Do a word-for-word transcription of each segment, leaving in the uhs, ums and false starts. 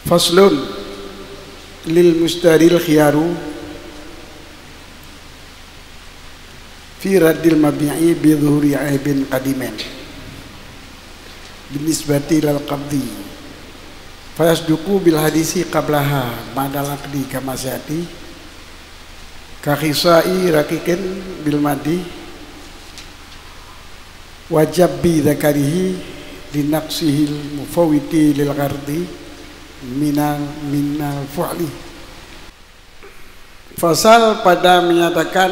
Faslun, lil mustaril khiyaru fi raddil mabi'i bi zuhuri aibin qadimin binisbati lal qabdi, fayasduqu bil hadisi qablaha ba'dal aqdi kama sayati, ka khisai raqiqin bil madi, wa jabbi zakarihi li naqsihil mufawwiti lil ghardi minal, minal fu'li. Fasal pada menyatakan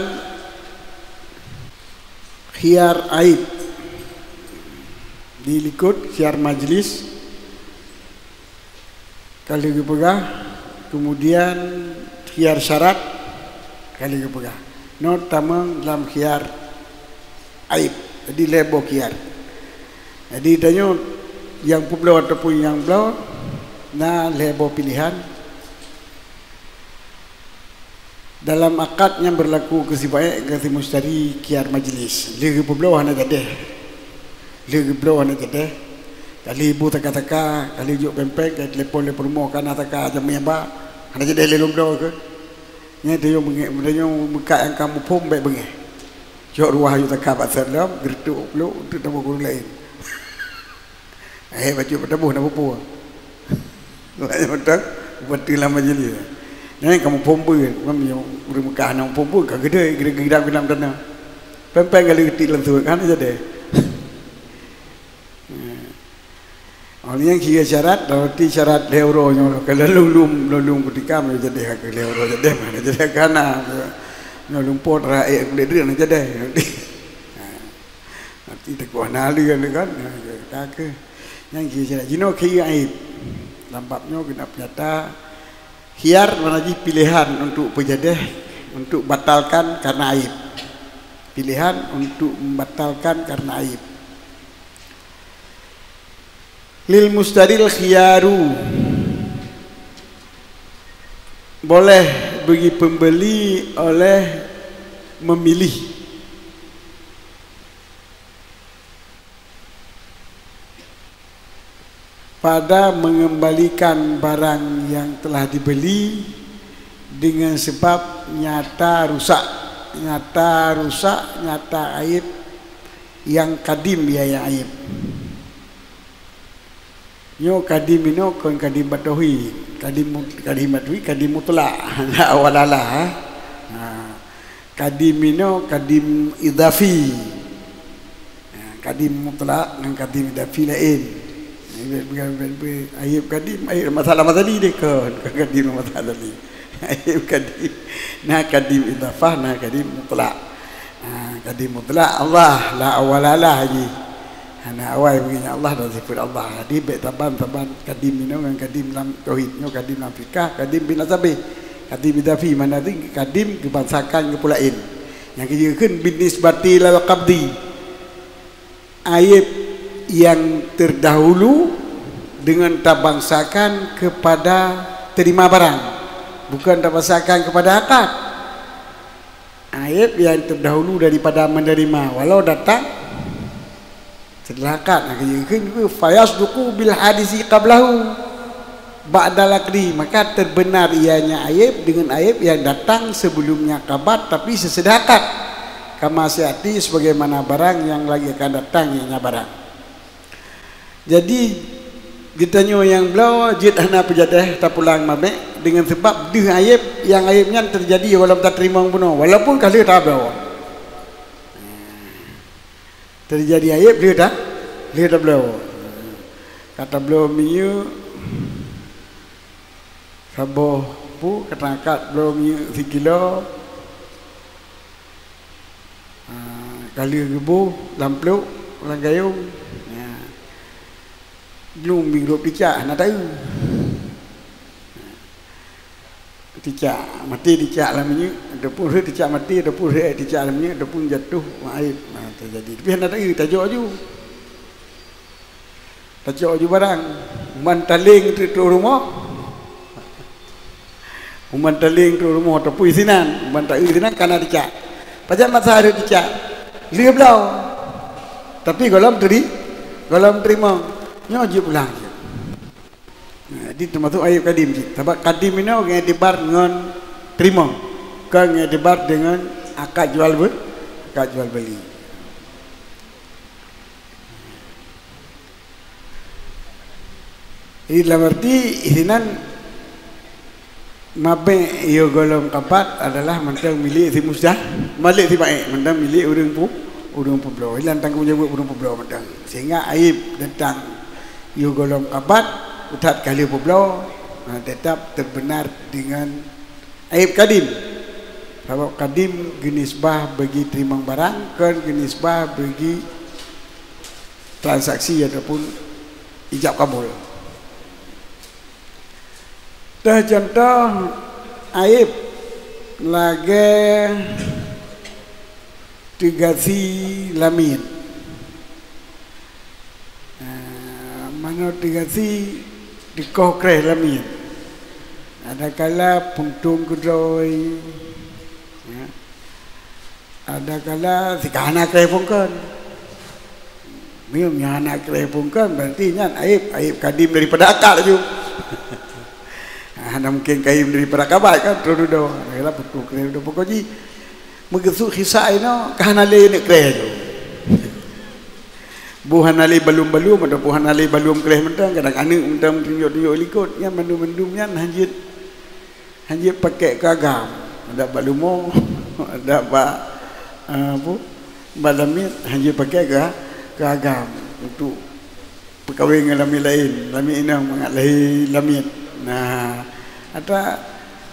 khiyar aib. Di likot khiyar majlis, ka lheueh geupeugah, kemudian khiyar syarat, ka lheueh geupeugah. Nyoe tamong lam khiyar aib. Jadi, lhée boh khiyar. Jadi, tanyoe nyang peubloe ataupun nyang bloe, na lhée boh piléhan. Dalam akad nyang berlaku keu si baék ngon si mustari khiyar majlis, lheueh geupeubloe hana jadeh. Lheueh geubloe hana jadeh. Kali bu taka-taka, kali jok péng-péng, kali telepon lé peurumoh ka na taka jamé ba, hana jadeh lé lôn bloe keuh. Nyan tanyoe meunge-, tanyoe meukat nyang ka muphom bék beungéh. Jok ruwah yue taka bak saleuem, geureutôk pluek, untuk taboh keu ureueng laén. Eh, bacut peutabôh na peue-peue. Makanya mantong, beutôi lam majlis. Nyan kamoe phon beuet, kan meunyoe ureueng Mekah na phon beuet, ka geudeh, geudeh, geudeh, geudeh, geudeh. Péng-péng kali geutik langsung, kan jadi. Oh, nyang kira syarat, berarti syarat lhée uroe nyoe, kalau lôn lôn, lôn lôn kutika, jadi hak lhée uroe jadi, mana jadi kana. Nyoe lumpur rakyat kulit dia, jadi. Arti teuk hana lé kan, ka keuh. Nyang jih jinoe khiyar aib. Lam bab nyoe keuneuk peunyata, khiyar makna jih piléhan untuk peujadeh, untuk batalkan karena aib. Piléhan untuk membatalkan karena aib. Lil mustaril khiyaru, boleh bagi pembeli oleh memilih pada mengembalikan barang yang telah dibeli dengan sebab nyata rusak, nyata rusak, nyata aib yang kadim, ya, yang aib. Nyoe kadim inoe kon kadim bak tauhid. Kadim mut-, kadim bak tauhid, kadim mutlak. La awwala lah, ha. Ha. Kadim inoe kadim idhafi. Ha, kadim mutlak ngon kadim idhafi laén. Aib kadim, aib masalah mazali deh kon, kon kadim masalah ni. Aib kadim. Na kadim idhafah, na kadim mutlak. Ha, kadim mutlak Allah, la awwala lah jih. Hana awai bagi Allah dan sifat Allah. Jadi, bék saban-saban kadim inoe ngon kadim lam tauhid, nyoe kadim lam fikah, kadim bin nasabih, kadim idafi, mana tadi kadim geubangsakan keu peulaén. Nyang keujeuet kheun bin nisbati lal qabdi. Aib yang terdahulu dengan tabangsakan kepada terima barang, bukan tabangsakan kepada akad. Aib yang terdahulu daripada menerima, walau datang setelah akad. Nah, keujeuet kheun, fayasduqu bil hadisi qablahu ba'dal aqdi, maka terbenar ianya aib dengan aib yang datang sebelumnya akad, tapi sesudah akad. Kama sayati, sebagaimana barang yang lagi akan datang, ianya barang. Jadi, geutanyoe nyang bloe jeuet hana peujadeh tapulang mamék deungon sabab deuh aib, nyang aib nyan teujadi gohlom tateurimong bunoe, walaupun ka lheueh tabloe. Teujadi aib lheueh ta-, lheueh tabloe. Ka tabloe minyeuk saboh bu, ka tangkat bloe minyeuk sikilo. Ha, ka lheueh geuboh lam plôk, lam gayông. Ya. Glung bi grob ticak, hana taeu. Ticak, maté ticak lam minyeuk, ataupun rhët ticak maté, ataupun rhët ticak lam minyeuk, ataupun jatuh lam air. Ha, teujadi. Tapi hana taeu, tajok aju. Tacok aju barang. Ban taleng trok rumoh. Ban taleng trok rumoh, tapui sinan. Ban taeu sinan, kana ticak. Pajan masa ada ticak. Lheueh bloe. Tapi gohlom teri-, gohlom teurimong. Nyoe jeuet pulang jeuet. Jadi teumasuk aib kadim cit. Sabab kadim inoe geuiktibar ngon teurimong, kon geuiktibar deungon akad jual be-, akad jual beli. Jadi dalam arti sinan mabée yôh gohlom kabat adalah mantong milék si mustah-, milék si baék, mantong milék ureuëng pu-, ureuëng peubloe. Hilang tanggong jaweueb ureuëng peubloe mantong. Sehingga aib teuntang yôh gohlom kabat, utat ka lheueh peubloe, ha, tetap teubeunar deungon aib kadim. Sabab kadim geunisbah bagi teurimong barang, kon geunisbah bagi transaksi ataupun ijab kabul. Teuh contoh aib lagée teugasi lamiet. Ah, manoe teugasi teukoh kreh lamiet. Adakala puntông keudroe, ya. Adakala si ka hana kreh phon kon. Meunyoe hana kreh phon kon, berarti nyan aib, aib kadim daripada akad laju. Hana mungkin kadim daripada kabat kan, terus dudoe. Adakala puntông kreh dudoe pokok jih. Meugeusut khisa inoe, ka hana lé neuk kreh laju. Boh hana lé balum-balum ataupun hana lé balum kreh mantong, kadang aneuëk mantong tunjuk-tunjuk likot, nyan mandum-mandum nyan hanjeuet, hanjeuet pakék keu agam. Adak bak leumo, adak bak, eh, apa, bak lamiet, hanjeuet pakék keu, keu agam untuk peukawen ngon lamiet laén, lamiet inong mangat lahé lamiet. Nah, ata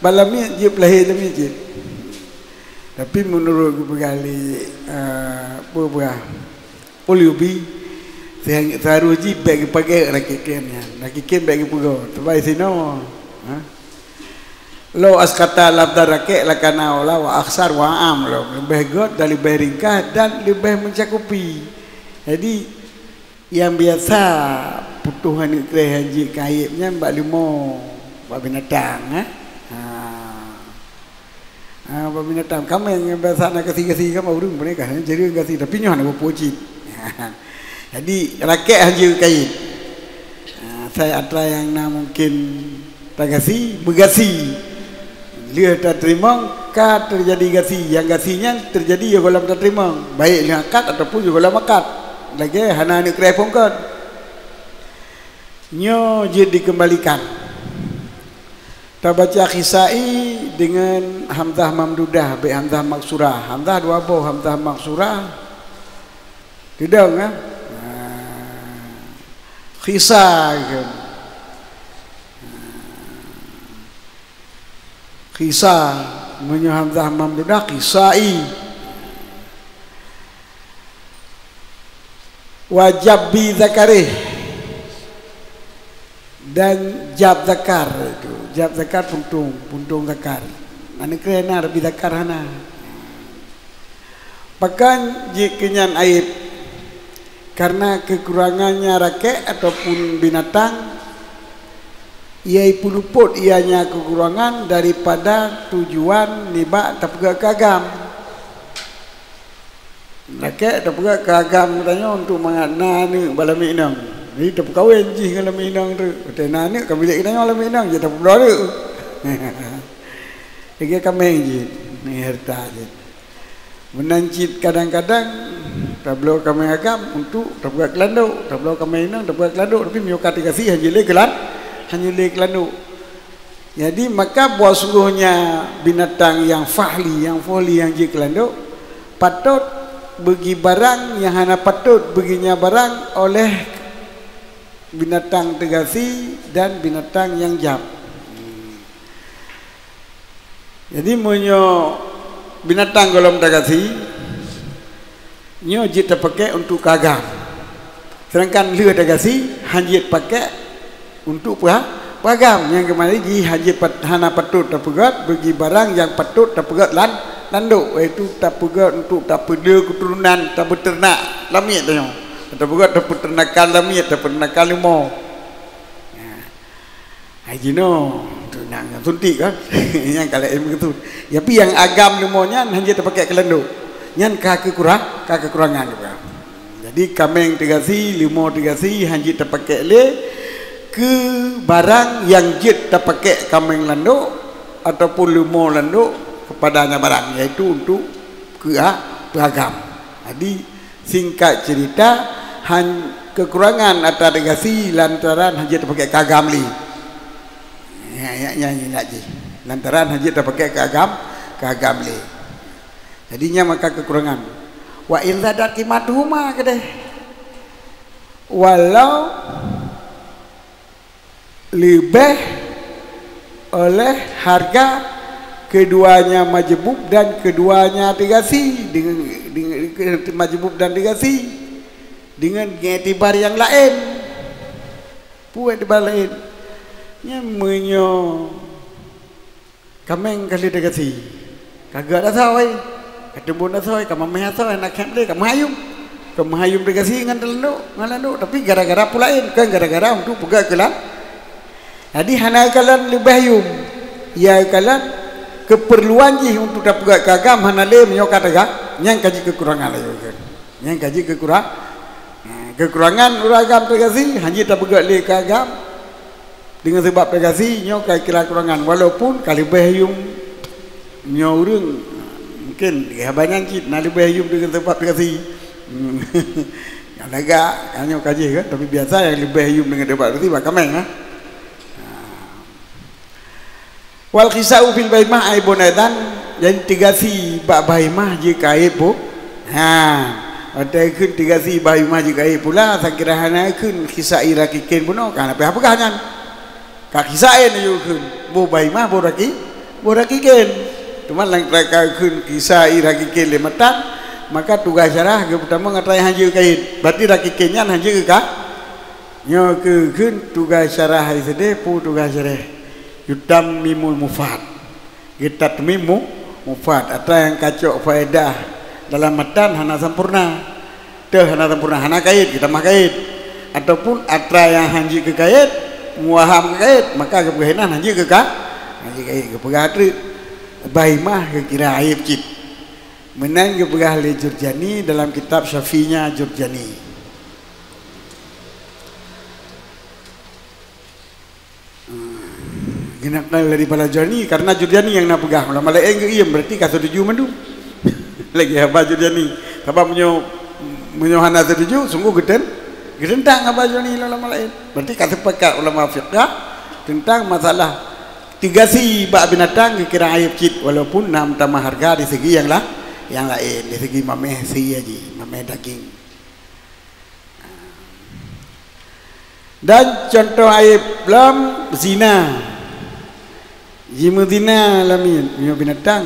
bak lamiet jeuet peulahé lamiet jeuet. Tapi meunurot geupeugah lé, eh, peue peugah, Uluyubi, seuharôh jih bék geupakék rakikén nyan, rakikén bék geupeugot. Tebai sinoe, ha? Lau askata lafdha rakék lakana aula wa aksar wa am, leubeh gét dan leubeh ringkas dan leubeh meucakupi. Jadi, nyang biasa putôh aneuëk kreh hanjeuet keu aib nyan bak leumo, bak binatang, eh? Ha. Ha, bak binatang. Kaméng nyang biasa na gasi-gasi kan bak ureuëng, boneka, jadi gasi, tapi nyoe hana peue-peue cit. Jadi, rakék hanjeuet keu aib. Ha, asai atra nyang na mungkin tagasi, beugasi. Lheueh tateurimong, ka teujadi gasi. Nyang gasi nyan teujadi yoh gohlom tateurimong, baik lheueh akad ataupun yoh gohlom akad. Lagée hana aneuëk kreh phon kon. Nyoe jeuet dikeumbalikan. Tabaca khisa'i deungon hamzah mamdudah, bék hamzah maksurah. Hamzah dua boh, hamzah maksurah. Teudong, eh? Nah, khisa' kan. Khisa', meunyoe hamzah mamdudah, khisa'i. Wa jabbi zakarih. Dan jab zakar itu. Jab zakar puntông, puntông zakar. Aneuëk kreh na tapi zakar hana. Pakon jeuet keu nyan aib? Karena keukurangannya rakék ataupun binatang, ia pulupot ianya keukurangan daripada tujuan nibak tapeugét keu agam. Rakék tapeugét keu agam geutanyoe untuk mangat na aneuëk bak lamiet inong. Jadi tapeukawen jih ngon lamiet inong tu. Watée na aneuëk ka milék geutanyoe lamiet inong, jadi tapeubloe aneuëk. Lagée kaméng jih. Ni hareuta jih. Meunan cit kadang-kadang tabloe kaméng agam untuk tapeugét keulandok, tabloe kaméng inong tapeugét keulandok, tapi meunyoe ka teugasi hana lé keulan-, hana lé keulandok. Jadi maka bahwasungguhnya binatang nyang fahli, nyang fohli nyang jeuet keulandok, patot beugi barang nyang hana patot beugi nya barang oleh binatang teugasi dan binatang nyang jab. Jadi meunyoe binatang gohlom tagasi, nyoe jeuet tapakék untuk keu agam. Sedangkan lheueh tagasi, hana jeuet pakék untuk peuha-, peuagam. Nyang keumalé jih hana jeuet pat-, hana patot tapeugét bagi barang nyang patot tapeugét lan-, landok, yaitu tapeugét untuk tapeulé keuturonan, tapeuteunak lamiet tanyoe. Tapeugét tapeuteunakan lamiet, tapeuteunakan leumo. Nah. Hai jinoe, tu nyang suntik kan? Nyang ka laén begitu. Tapi nyang agam leumo nyan hana jeuet tapakék keu landok. Nyan ka keukura-, ka keukurangan juga. Jadi kaméng teugasi, leumo teugasi, hana jeuet tapakék lé Keu barang nyang jeuet tapakék kaméng landôk ataupun leumo landôk keupadanya barang, yaitu untuk keu a-, peuagam. Jadi, singkat cerita, han-, keukurangan atra teugasi lantaran han jeuet tapakék keu agam lé. Ya, ya, ya, ya, ya, jih. Lantaran han jeuet tapakék keu agam, keu agam lé. Jadi, nyan maka keukurangan. Wa in zadat qimatuhuma keudeh. Walau leubeh oleh harga keduanya majbub dan keduanya teugasi, dengan, dengan, majbub dan teugasi, dengan iktibar nyang laén. Peue iktibar laén? Nyan meunyoe kaméng ka lheueh teugasi, ka geuet asoe, ka teumbon asoe, ka mamèh asoe, hana khép lé, ka meuhayum. Ka meuhayum teugasi ngon landôk, ngon landôk, tapi gara-gara peue laén, kon gara-gara untuk peugöt keu lan-, jadi hana kalon leubeh yum, ya kalon keupeurluan jih untuk tapeugöt keu agam hana lé meunyoe ka teuga, nyan ka jeuet keukurangan laju kheun. Nyan ka jeuet keukurang-, keukurangan ureueng agam teugasi, han jeuet tapeugöt lé keu agam. Deungon sabab teugasi nyoe ka kira kurangan, walaupun ka leubeh yum nyoe ureueng, mungkin di haba nyan cit na leubeh yum deungon sabab teugasi. Nyang lagak, ka nyoe ka jih kan, tapi biasa nyang leubeh yum deungon sabab teugasi bak kaméng, ha. Wal khisa'u fil bahimah aibun aidan, dan teugasi bak bahimah jeuet keu aib pu-, ha, watèe kheun teugasi bahimah jeuet keu aib pula, sakira hana kheun khisa'i raqiqain bunoe, ka hana payah peugah nyan. Ka khisa'i na yue kheun, boh bahimah, boh raqi-, boh raqiqain. Teuma lam ka kheun khisa'i raqiqain lé matan, maka tugaih syarah geupeutamong atra nyang han jeuet keu aib. Berarti raqiqain nyan han jeuet keu ka-, nyoe keu kheun tugaih syarah hai seudeh, peue tugaih syarah? Yutammimul mufad. Geutatmim mu-, mufad, atra nyang ka cok faedah dalam matan hana sampurna. Teuh hana sampurna, hana kait, geutamah kait. Ataupun atra nyang han jeuet keu kait, muwaham keu kait, maka geupeugah inan han jeuet keu ka-, han jeuet keu kait, geupeugah treuk. Bahimah geukira aib cit. Meunan geupeugah lé Jurjani dalam kitab Syafinya Jurjani. Geunak lari bala Jurjani, karena Jurjani nyang na peugah, ulama laén geuiem, berarti ka setuju mandum. Lagèe haba Jurjani. Sabab meunyoe, meunyoe hana setuju, sungguh geuten-, geuteuntang haba Jurjani lé ulama laén. Berarti ka sepakat ulama fiqah tentang masalah teugasi bak binatang geukira aib cit, walaupun na meutamah harga di segi nyang la-, nyang laén, di segi mamèh sie jih, mamèh daging. Dan cuntoh aib lom zina. Jimeuzina lamiet meunyoe binatang.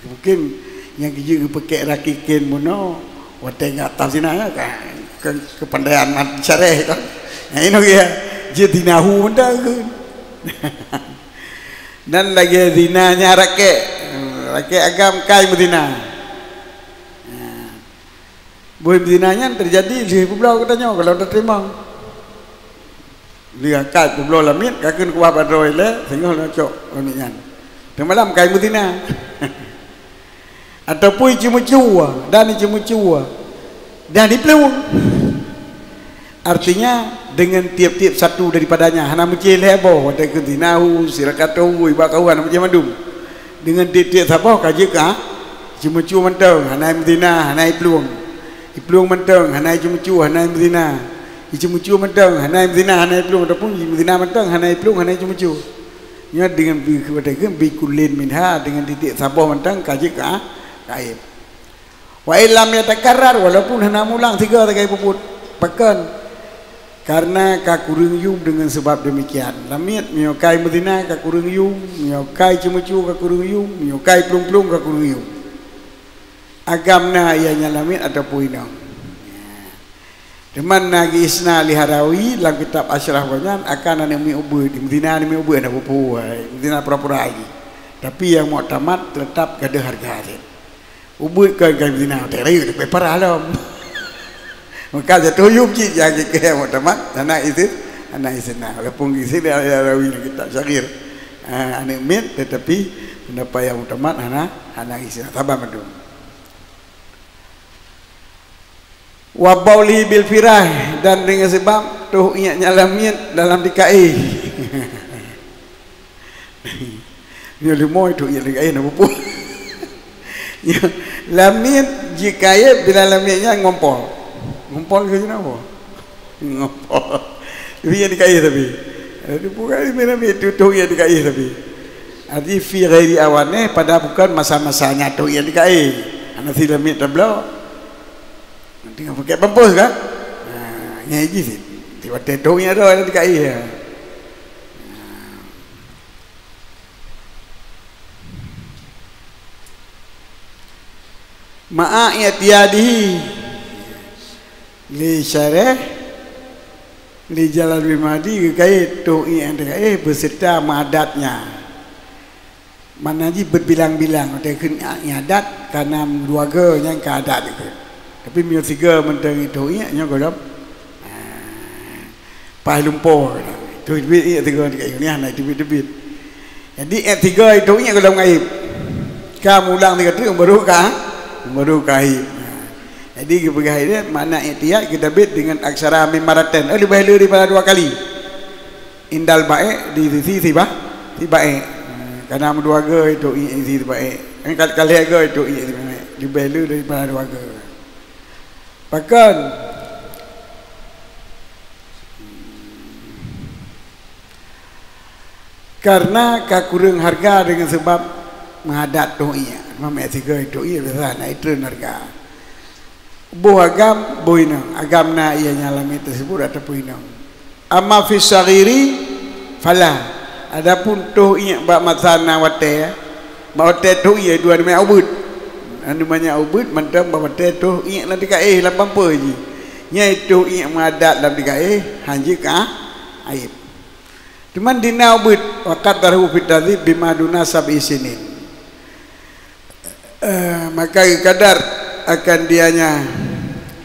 Mungkin nyang geujeuet geupeukek raqiqain bunoe, watèe ngat tam zina nyan ka, ka keupandaian mat syareh kan. Nyang inoe ya, jeuet zinahu mantong kheun. Dan lagèe zina nyan rakek, rakek agam kai meuzina. Boh meuzina nyan teujadi lheueh peubloe geutanyoe kalau tateurimong. Lheueh akad peubloe lamiet, ka kheun kuah bak droe ilèe, singoh lôn cok lamiet nyan. Teuma lam kai meuzina. Ataupun iceumeucue, dan iceumeucue, dan iplueng. Artinya, dengan tiep-tiep satu daripadanya, hana meucéh lhèe boh, watèe kheun zinahu, sirakatuhu, iba kawan, hana meucéh mandum. Dengan tiep-tiep saboh ka jeuet ka, iceumeucue mantong, hana meuzina, hana iplueng. Iplueng mantong, hana iceumeucue, hana meuzina. Iceumeucue mantong, hana meuzina, hana iplueng, ataupun meuzina mantong, hana iplueng, hana iceumeucue. Nyoe dengan bi-, watèe kheun bikullin minha, dengan tiep-tiep saboh mantong ka jeuet ka, ka aib. Wa illam yatakarrar, walaupun hana mulang sigoe sagai peubuet. Pakon? Karena ka kureueng yum deungon sabab demikian. Lamiet meunyoe kai meuzina ka kureueng yum, meunyoe kai ceumeucue ka kureueng yum, meunyoe kai plueng-plueng ka kureueng yum. Agam na ianya lamiet ataupun inong. Teuma na geuisna lé Harawi lam kitab Asyraf gobnyan akan aneuk miet ubeut, meuzina aneuk miet ubeut hana peue-peue, meuzina pura-pura jih. Tapi nyang muktamad teutap gadôh hareuga jih. Ubeut kon ka zina, watèe rayeuk leubeh parah lom. Maka jatuh yum cit nyang keu muktamad, hana isin, hana isin na. Walaupun isin ada rawi dalam kitab Syaghir. Ah, aneuk miet, tetapi pendapat nyang muktamad hana, hana isin na. Saban mandum. Wa baulihi bil firah, dan dengan sebab toh iék nyang lamiet dalam dikaéh. Nyoe leumo toh iék dikaéh na pupuk. Nyoe lamiet jikaéh bila lamiet nyan ngompol. Ngompol keu jih napa? Ngompol. Toh iék dikaéh tapi. Ada pun kali lamiet tu toh iék dikaéh tapi. Arti fi ghairi awaneh, pada bukan masa-masanya toh iék dikaéh. Hana si lamiet tabloe. Teuka pakai pampers kan? Ha, nyan jih sit. Tiba-tiba toh iék dah ada dikaéh. Ha. Ma'a i'tiyadihi li syarah li Jalal bin Mahdi geukait toh iék nyang dikaéh beserta madatnya. Makna jih berbilang-bilang, watèe kheun iék adat ka na dua go nyang ka adat dikeue. Tapi meunyoe sigo mantong toh iék nyoe gohlom. Ah, paih lumpoe. Toh teubiet iék sigo dikaéh nyoe hana teubiet-teubiet. Jadi iék sigo toh iék gohlom gaib. Ka mulang sigo teuk baru ka, baru ka gaib. Jadi geupeugah iék makna i'tiyad geuteubiet dengan aksara min marratain. Oh, leubeh le daripada dua kali. Indal baék di sisi si ba-, si baék. Hmm, ka na meudua go toh iék sisi si baék. Eh, ka-, ka lhèe go toh iék si baék. Leubeh le daripada dua go. Pakon? Karena ka kureueng hareuga deungon sabab meuadat toh iék. Meunyoe sigo toh iék biasa na itreun hareuga. Boh agam, boh inong. Agam na ié nyang lamiet tersebut ataupun inong. Amma fi saghiri fala. Adapun toh iék bak masa na watèe, bak watèe toh iék dua namanya ubit. Namanya ubit mantong bak watèe toh iék lam dikaéh lam pampers jih. Nyan toh iék meuadat lam dikaéh, hanjeuet ka aib. Teuma di na ubit, wa qaddaruhu fit tahdzib bima duna sab'i sinin. Eh, maka geukadar akan dianya.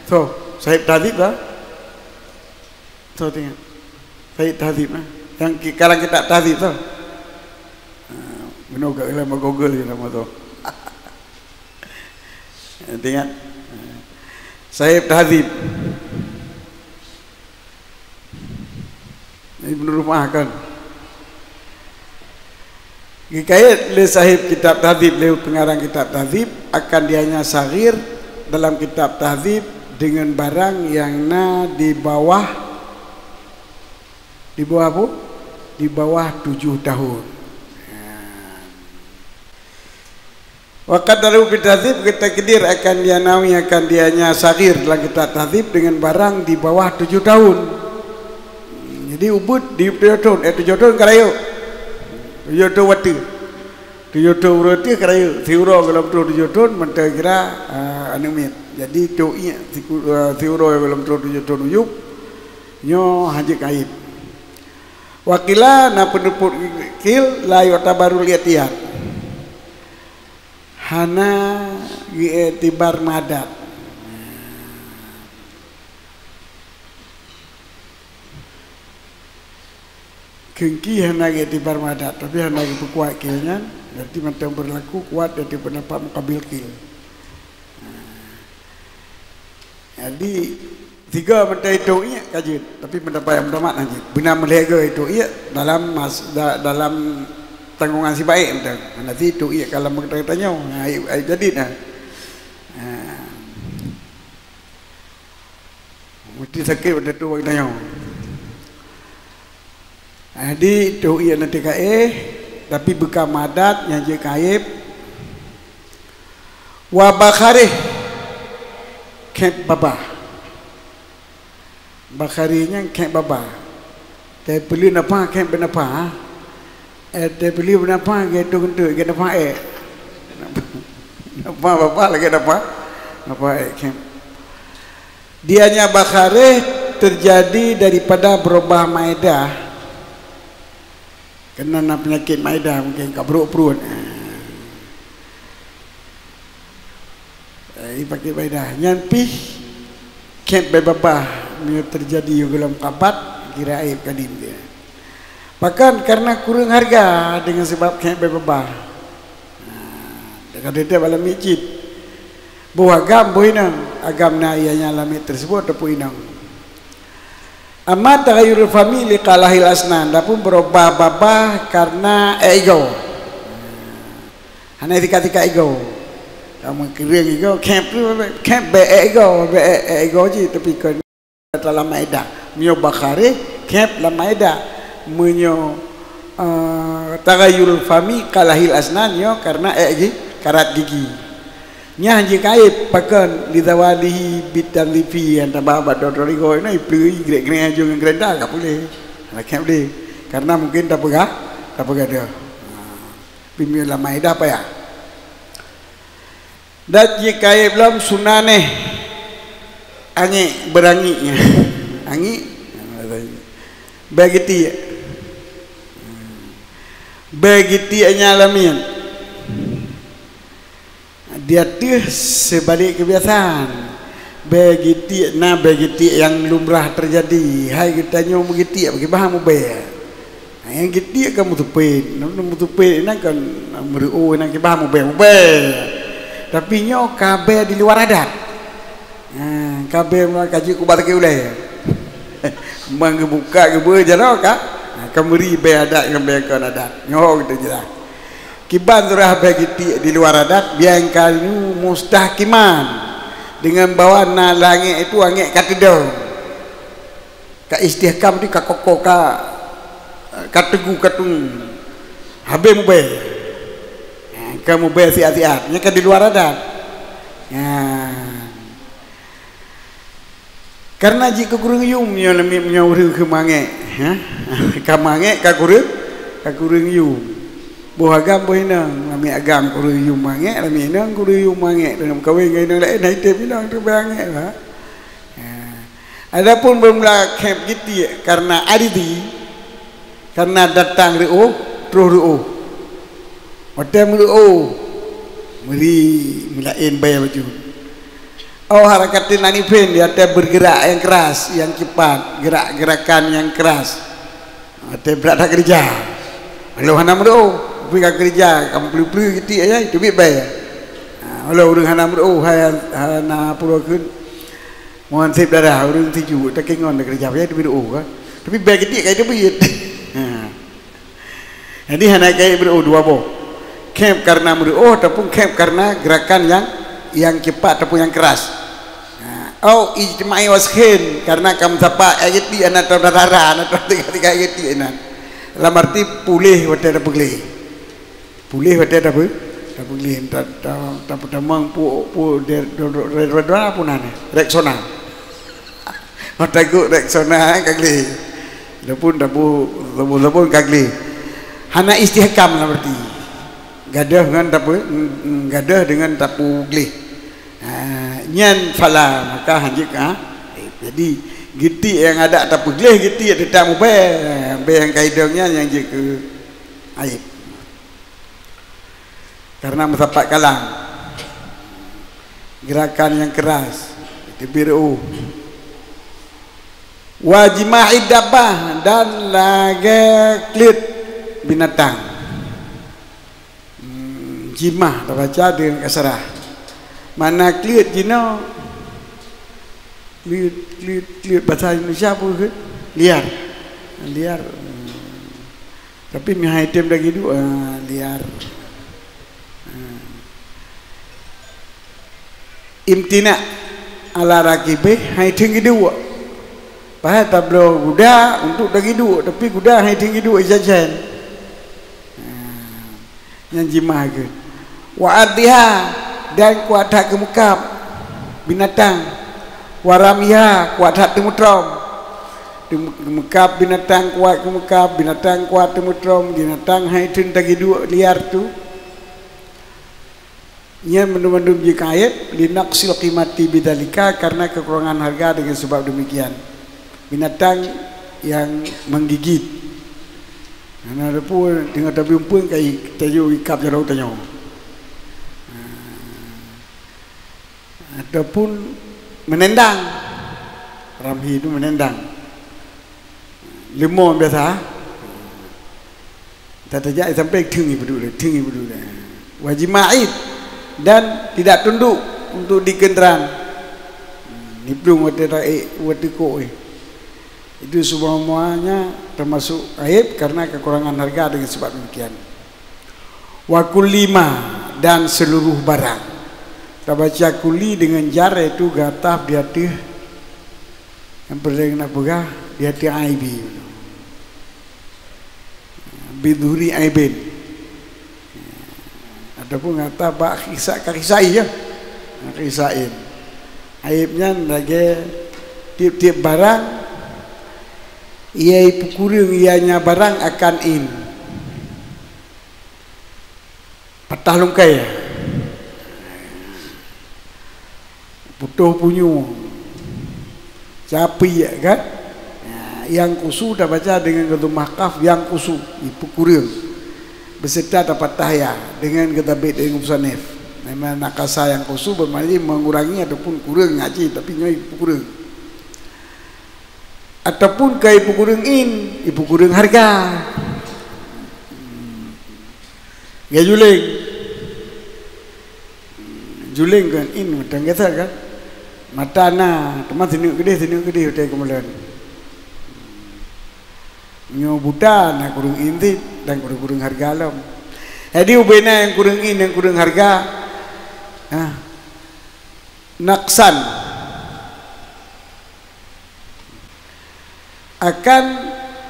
So, sahib tahdzib lah. So, tengok. Sahib tahdzib lah. Yang ki-, karang kitab tahdzib tu. Ah, bunoe ka ilmu Google je nama tu. Tengok. Sahib tahdzib. Ibnu Rumah kan. Geukait lé sahib kitab tahdzib, lé pengarang kitab tahdzib, akan dianya saghir dalam kitab tahdzib dengan barang yang na di bawah, di bawah apa? Di bawah tujuh tahun. Ha. Wa qaddaruhu fit tahdzib, geutakdir akan dia nawi akan dianya saghir dalam kitab tahdzib dengan barang di bawah tujuh tahun. Jadi ubit di tujuh tahun, eh, tujuh tahun ka rayeuk. Tujuh tahun watèe. Tujuh tahun uroe teuh ka rayeuk. Siuroe gohlom troh tujuh tahun, mantong kira, ah, aneuk miet. Jadi toh iék siku-, ah, siuroe gohlom troh tujuh tahun uyueb, nyoe hanjeuet ka aib. Wa qila, na peundapat qil, la yu'tabarul i'tiyad. Hana geuiktibar meuadat. Kheun ki hana geuiktibar meuadat, tapi hana geupeukuat qil nyan, berarti mantong beurlaku kuat di ateueh peundapat muqabil qil. Jadi, sigo mantong itong iék ka jeuet, tapi peundapat nyang meutamah hana jeuet. Beuna meulhèe go itong iék dalam mas-, da-, dalam tanggongan si baék mantong. Hana si itong iék ka lam meutanyoe, ha, aib, aib jadi na. Ha. Meusti sakét watèe tu bak tanyoe. Jadi, toh iék lam dikaéh, tapi beukam adat nyang jeuet ka aib. Wa bakharih, khép babah. Bakharih nyan khép babah. Teupeuleueh nafah khép beunafah. Eh, teupeuleueh beunafah geuh tu keuneuk, geuh nafah ék. Nafah babah lagèe nafah, nafah ék khép. Dianya bakharih terjadi daripada berubah maedah. Keunan na peunyakét maedah mungken ka brok pruet. Eh, ipakét maedah. Nyan pih khép babah meunyoe terjadi gohlom kabat kira aib kadin dia. Bahkan karena kureueng hareuga deungon sabab khép babah. Nah, ka teutab alam mijit. Boh agam, boh inong. Agam na ianya lam miet tersebut ataupun inong. Amma taghayyurul fami li qalahil asnan, adapun beurubah babah karena ék igoe. Hana sikat-sikat igoe. Kamu keureung igoe, khép tu, khép bèk ék igoe, bèk ék, ék igoe cit, tapi kon lam maédah. Meunyoe bakhareh, khép lam maédah. Meunyoe, eh, taghayyurul fami qalahil asnan, nyoe karena ék gigi, karat gigi. Nyan jikaib pakon li zawalihi bitanzifi, nyang taba bak droe-droe igoe nyan, ipeuleueh grek-grek aju ngon gerenda ka puléh. Hana khép lé. Karena mungkin tapeugah, tapeugah dah. Ha. Pimpinan lam maédah payah. Dan jikaib lom sunaneh angék beurangék nyan. Angék bèk geutiek. Bèk geutiek nyan lamiet. Di ateueh seubalek keubiasaan. Bèk geutiek na, bèk geutiek nyang lumrah teujadi. Hai geutanyoe meugeutiek, pakriban mubèe. Nyang geutiek kan meuteupet. Meuteupet inan kan meureu'oh, inan pakriban mubèe-mubèe. Tapi nyoe ka bèe di luar adat. Ha, ka bèe meulalu ka jeuet kubah sakét ulèe. Meunyoe geubuka geubeue jaroe ka, ha, ka meuri bèe adat ngon bèe kon adat. Nyoe geutanyoe jeulaih. Kiban surah bèe geutiek di luar adat, biang kayu mustahkiman. Deungon bahwa na lam angék itu angék ka teudong. Ka istihkam di ka kokoh, ka, ka teguh, ka tung. Habéh mubèe. Ha, ka mubèe siat-siat. Nyan ka di luar adat. Ha. Karena jih keu kureueng yum nyoe lamiet meunyoe ureueng keu mangék, ha? Ka mangék ka kureueng, ka kureueng yum. Boh agam boh inong, lamiet agam kureueng yum mangék, lamiet inong kureueng yum mangék. Dan meukawen ngon inong laén, hai tem inong teubang angék lah. Ha. Adapun beumula khép geutiek karena aridi, karena datang reu'oh, troh reu'oh. Watèe meureu'oh, meuri meulaén bèe bacut. Au harakatin anifin, di ateueh bergerak nyang keras, nyang cepat, gerak-gerakan nyang keras. Watèe brat that keureuja. Lôn hana meureu'oh, tapi ka keureuja, ka meupeuleueh-peuleueh geutiek, ya, teubiet bèe. Ha, lôn ureueng hana meureu'oh, hai hana peue kheun. Mohon sép darah, ureueng tuju, takengon takeureuja, ya, teubiet reu'oh ka. Tapi bèe geutiek ka teubiet. Ha. Jadi hana keuh meureu'oh dua boh. Khép karena meureu'oh ataupun khép karena gerakan nyang, nyang cepat ataupun nyang keras. Ha, au ijtima'i washin, karena ka meusapat, eh, geutiek na tom dara-dara, na tom tiga-tiga geutiek na. Lam arti puléh watèe tapeugleh. Puléh watèe tapeu-, tapeugleh, ta-, ta-, tapeutamong pu-, pu-, de-, do-, do-, re-, re-, apa nan, eh? Rexona. Oh, tagut Rexona, eh, ka gleh. Adapun tabu-, tabu-, tabu ka gleh. Hana istihkam lah berarti. Gadoh ngon tapu-, mm, mm, gadoh dengan tapu gleh. Ha, nyan fala, maka hanjeuet ka. Jadi, geutiek nyang adat tapeugleh, geutiek teutap mubèe. Bèe nyang ka idong nyan nyang jeuet keu aib. Karena meusapat kalam. Gerakan nyang keras. Teubiet reu'oh. Wa jima'id dabbah, dan lagèe kleuet binatang. Hmm, jimah tabaca deungon kasrah. Makna kleuet jinoe, kleuet, kleuet, kleuet basa Indonesia peue kheun? Liar. Liar. Hmm. Tapi meuhai tem daging duek, ah, liar. Ah. Imtina' ala rakibih, hai tem geuduek. Padahai tabloe guda untuk daging duek, tapi guda hai tem geuduek ija-ijan. Ah. Nyan jimah keuh. Wa addiha, dan kuat that keumeukab binatang. Wa ramyiha, kuat that teumeutrom. Teumeukab binatang, kuat keumeukab, binatang kuat teumeutrom, binatang hai tem daging duek liar tu. Nyan mandum-mandum jikaib, linaqsil qimati bidzalika, karena kekurangan harga dengan sebab demikian. Binatang yang menggigit. Hana teupeu teungoh tabieng-bieng ka i-, tajok ikab jaroe tanyoe. Ataupun menendang. Ramhi tu menendang. Leumo biasa. Tajak sampai teungi peuduek, teungi peuduek. Wa jima'id, dan tidak tunduk untuk dikeunteran. Niplueng watèe taék, watèe kok, eh. Itu semuanya termasuk aib karena kekurangan harga dengan sebab demikian. Wa kulli ma, dan seluruh barang. Tabaca kulli dengan jar, yaitu geutap di ateueh, nyang peureulée na peugah, di ateueh aibi. Bidhuri aibin. Ataupun geutap bak khisa-, ka khisain, ya. Khisain. Aib nyan lagée tiep-tiep barang, ia ipeukureueng ianya barang akan in. Patah lungkai. Putôh punyueng. Capi, kan? Nah, yang kusu tabaca dengan dhammah qaf, yang kusu, ipeukureueng. Beserta tapatah ya dengan geutapét dengan musannif. Memang nakasa yang kusu bermakna mengurangi ataupun kureueng ngaji, tapi nyoe ipeukureueng. Ataupun ka ipeukureueng in, ipeukureueng harga. Geuh juléng. Juléng kan in mata gata kan. Mata na, teuma sineuk keudeh, sineuk keudeh utai keumulan. Nyoe buta na kureueng in cit dan kureueng-kureueng harga lom. Jadi ubena nyang kureueng in, nyang kureueng harga. Nah. Naqsan. Akan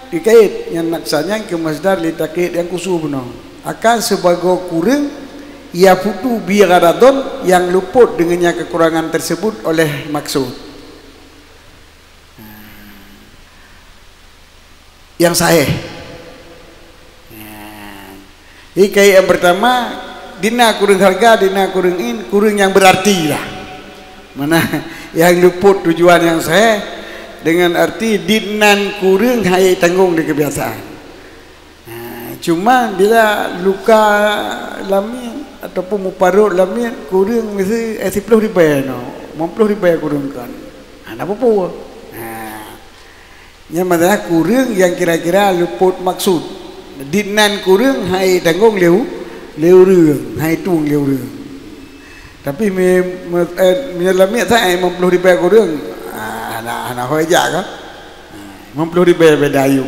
dikait nyan naqsan nyan keu masdar li takyid nyang kusu bunoe. Akan sibagoe kureueng yafutu bi gharadun yang luput dengannya kekurangan tersebut oleh maksud. Yang sahih. Nah, jadi kait yang pertama, dina kureueng harga, dina kureueng in, kureueng yang berarti lah. Mana yang luput tujuan yang sahih dengan arti dinan kureueng hai tanggong di kebiasaan. Nah, cuma bila luka lamiet ataupun muparot lamiet, kureueng mesti eh, siploh ribèe no, lima ploh ribèe kureueng kan. Nah, apa-apa. Nah, Nyan masalah kureueng nyang kira-kira luput maksud. Dinan kureueng hai tanggong lé u-, lé ureueng, hai tueng lé ureueng. Tapi me-, me-, eh, meunyoe lamiet sa lima ploh ribèe kureueng, ah, hana, hana ho jak ka. Lima ploh ribèe beda ayum.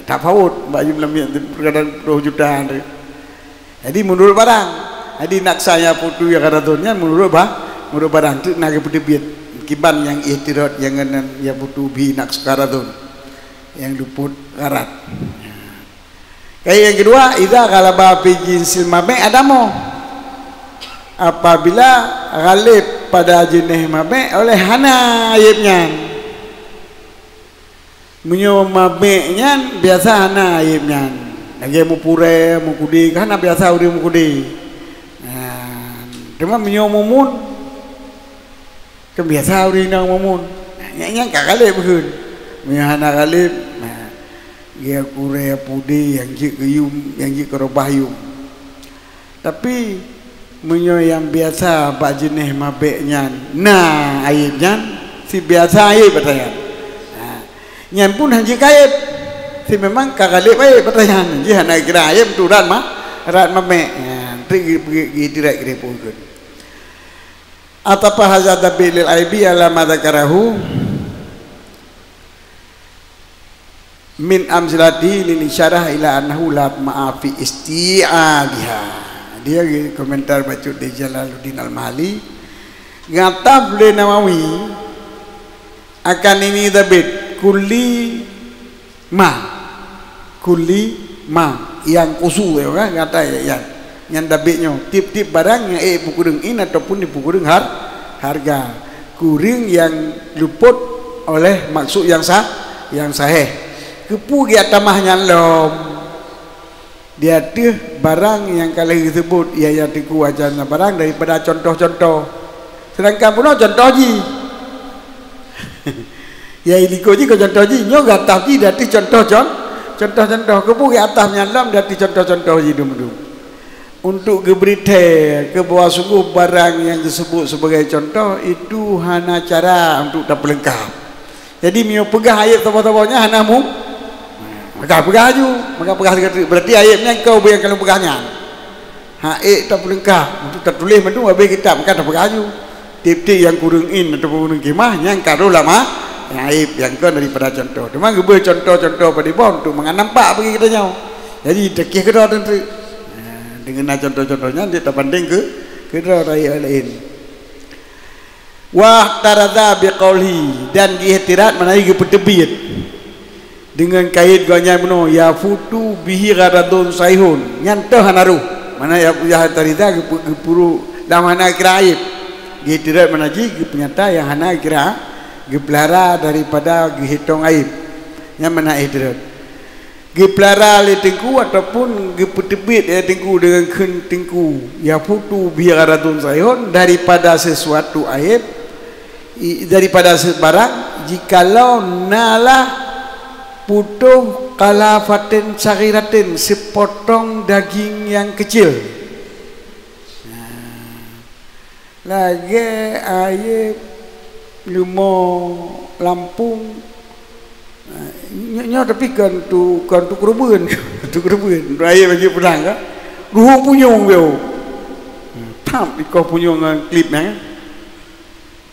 Tafawot bak ayum lamiet tu, perkadang ploh juta tu. Jadi meunurot barang. Jadi naqsan yafutu bi gharadun nyan meunurot ba-, meunurot barang tu na geupeuteubiet kiban nyang i'tirad nyang nan yafutu bi naqsi gharadun nyang luput gharad. Kait nyang keudua, idza ghalaba fi jinsil mabi' adamu. Apabila ghalib pada jeuneh mabi' oleh hana aib nyan. Meunyoe mabi' nyan biasa hana aib nyan. Lagèe mupurèe, mukudi, kan hana biasa ureueng mukudi. Nah, teuma meunyoe mumun, kan biasa ureueng inong mumun. Nah, nyan, nyan ka ghalib kheun. Meunyoe hana ghalib, nah, geukurèe pudi nyang jeuet keu yum, nyang jeuet keu reubah yum. Tapi, meunyoe nyang biasa bak jeuneh mabi' nyan na aib nyan, si biasa aib ata nyan. Ha, nyan pun hana jeuet keu aib. Si memang ka ghalib aib ata nyan. Jih hana kira aib tu rat ma-, rat mabi'. Ha, tu geutirek keu depo kheun. Atafa hadza tabi' lil aibi ala ma dzakarahu min amsilati lil isyarah ila annahu la ma'a fi isti'abiha. Dia komentar bacut di Jalaluddin Al-Mahali. Ngataf lé Nawawi akan ini tabit kulli ma. Kulli ma. Yang kusu ya kan? Kata ya, ya. Nyan tabit nyoe. Tiep-tiep barang nyang ék peukureueng in ataupun dipeukureueng har-, harga. Kureueng nyang luput oleh maksud nyang sah, nyang sahih. Keupeue geujak tamah nyan lom? Di ateueh barang nyang ka lheueh geuseubut, ya, ya, teungku ajan barang daripada contoh-contoh. Sedangkan bunoe contoh jih. Ya, iliko jih kon contoh jih, nyoe gata jih di ateueh contoh-con-, contoh-contoh. Keupeue geujak tamah nyan lom di ateueh contoh-contoh jih dum-dum? Untuk geubri thèe keu bahwa sunggoh barang nyang geuseubut sebagai contoh itu hana cara untuk tapeuleungkap. Jadi, meunyoe peugah aib saboh-saboh nyan hana mu-, maka peugah laju, maka peugah laju. Berarti aib nyan keu nyang ka lôn peugah nyan. Hana ék tapeuleungkap, untuk tatuléh mandum habéh kitab, maka tapeugah laju. Tiep-tiep nyang kureueng in ataupun kureueng khimah, nyan ka rôh lam a-, Aib nyang kon daripada contoh. Teuma geubeuet contoh-contoh padum boh untuk mangat nampak bagi geutanyoe. Jadi, teukieh keudroe teuntu. Nah, deungon na contoh-contoh nyan, dia tabanding ke, keudroe ayat laén. Wahtaradza biqaulihi, dan geuihtirat, maknanya geupeuteubiet. Deungon kait gobnyan bunoe, "Yafutu bihi gharadun sahihun." Nyan toh hana roh. Mana ya, ya tariza geupu-, geupuru lam hana kira aib. Geuhtirat mana jih geupeunyata nyang hana kira, geupeulara daripada geuhitong aib. Nyan mana ihtirat. Geupeulara lé teungku ataupun geupeuteubiet lé teungku deungon kheun teungku. "Yafutu bihi gharadun sahihun," daripada sesuatu aib, i-, daripada sebarang, jikalau na lah putôh khalafatin saghiratin, sepotong daging nyang kecil. Nah, lagée aib leumo lampung. Nah, nyo-, nyoe tapi kon tu, kon tu keureubeuen. Tu keureubeuen. Aib baju peudang ka. Ruhueng punyueng beu. Thap ikoh punyueng ngon klip nyan.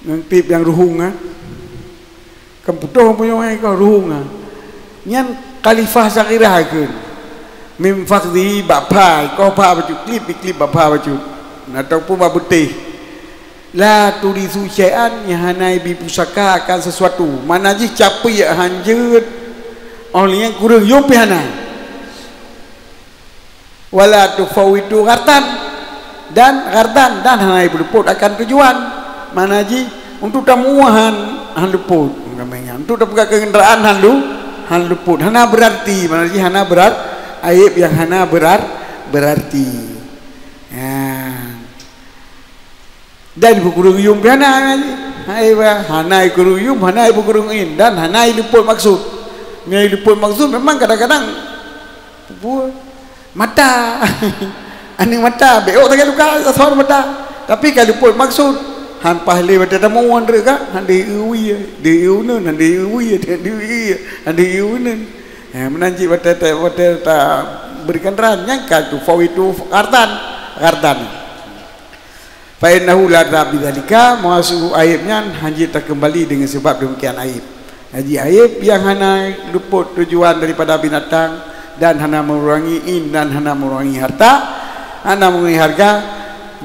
Ngon klip nyang ruhueng, ha? Kan putôh punyueng nyan ikoh ruhueng, ha? Nyan khalafah saghirah kheun. Mim fakhdhi bak pha, ikoh pha bacut, klip, iklip bak pha bacut. Ataupun bak beutéh. La turitsu syai'an, nyang hana ibi pusaka akan sesuatu. Makna jih capiek hanjeuet. Oh lheueh nyan kureueng yum pih hana. Wala tufawwitu ghardan, dan ghardan, dan hana ibeulupot akan tujuan. Makna jih, untuk tamuoh han, han lupot. Untuk tapeugah kendaraan han lu-, han lupot. Hana berarti, makna jih hana berat, aib nyang hana berar-, berarti. Ya. Dan beukureueng yum pih hana, hai bah, hana ikureueng yum, hana ikureueng in, dan hana ilupot maksud. Meunyoe ilupot maksud, memang kadang-kadang peue, mata. Aneuk mata, bék ôk sagai luka, asoe mata. Tapi ka lupot maksud. Han paih lé watée tamuoh treuk ka, han deuh wie, deuh uneun, han deuh wie, deuh wie, han deuh uneun. Eh, meunan cit watée ta-, watée tabri kendaraan, nyan ka tufawitu ghardan, ghardan. Fa innahu la bidzalika, meusu aib nyan hanjeuet takeumbali deungon sabab demikian aib. Jadi aib nyang hana lupot tujuan daripada binatang dan hana mengurangi in dan hana mengurangi harta, hana mengurangi harga,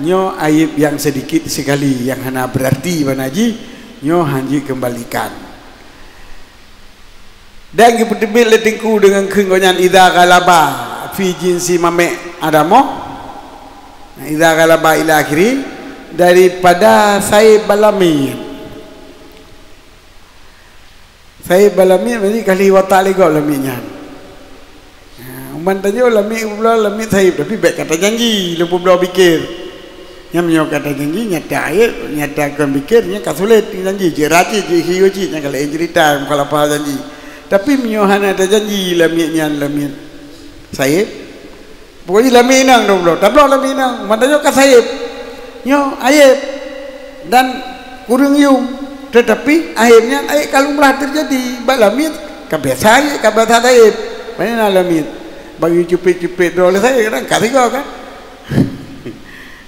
nyoe aib nyang sedikit sekali, nyang hana berarti makna jih, nyoe hanjeuet keumbalikan. Dan geupeuteubiet lé teungku deungon kheun gobnyan, "Idza ghalaba fi jinsi mamek adamoh." Nah, "Idza ghalaba ila akhiri," daripada saib bak lamiet. Saib bak lamiet, maksudnya ka lheueh watak lé gob lamiet nyan. Ha, uman tanyoe lamiet geubloe lamiet saib, tapi bék ka tajanji lôn peubloe bikir. Nyan meunyoe ka tajanji nyata aib, nyata kon bikir, nyan ka sulet janji, cit racit, cit hiu cit, nyan ka laén ceurita, mukhalafah janji. Tapi meunyoe hana tajanji lamiet nyan lamiet saib, pokoknya lamiet inong dua puluh, tabloe lamiet inong, mata nyoe ka saib. Nyoe aib dan kureueng yum, tetapi aib nyan aib ka lumrah teujadi. Bak lamiet ka biasa aib, ka biasa saib. Pane na lamiet? Bagi cupet-cupet droe lé saib, kadang ka sigoe kan?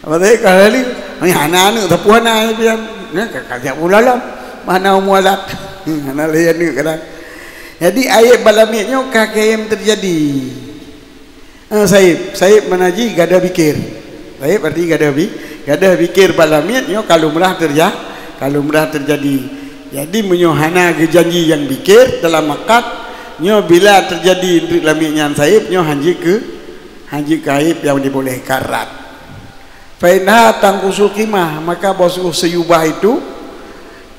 Apa saib ka lalu? Ni hana aneuk, sapeue hana aib pian. Nyan ka, ka jak ulolon. Mana umu adat? Hana lé aneuk kadang. Jadi aib bak lamiet nyoe ka kayém teujadi. Eh, saib, saib makna jih gadoh bikir. Saib arti gadoh bi-, gadoh bikir bak lamiet nyoe ka lumrah terja-, ka lumrah terjadi. Jadi meunyoe hana geujanji nyang bikir dalam akad, nyoe bila terjadi treuk lamiet nyan saib, nyoe hanjeuet keu, hanjeuet keu aib nyang diboleh karat. Fa innaha tanqusul qimah, maka bahwasungguh seuyubah itu,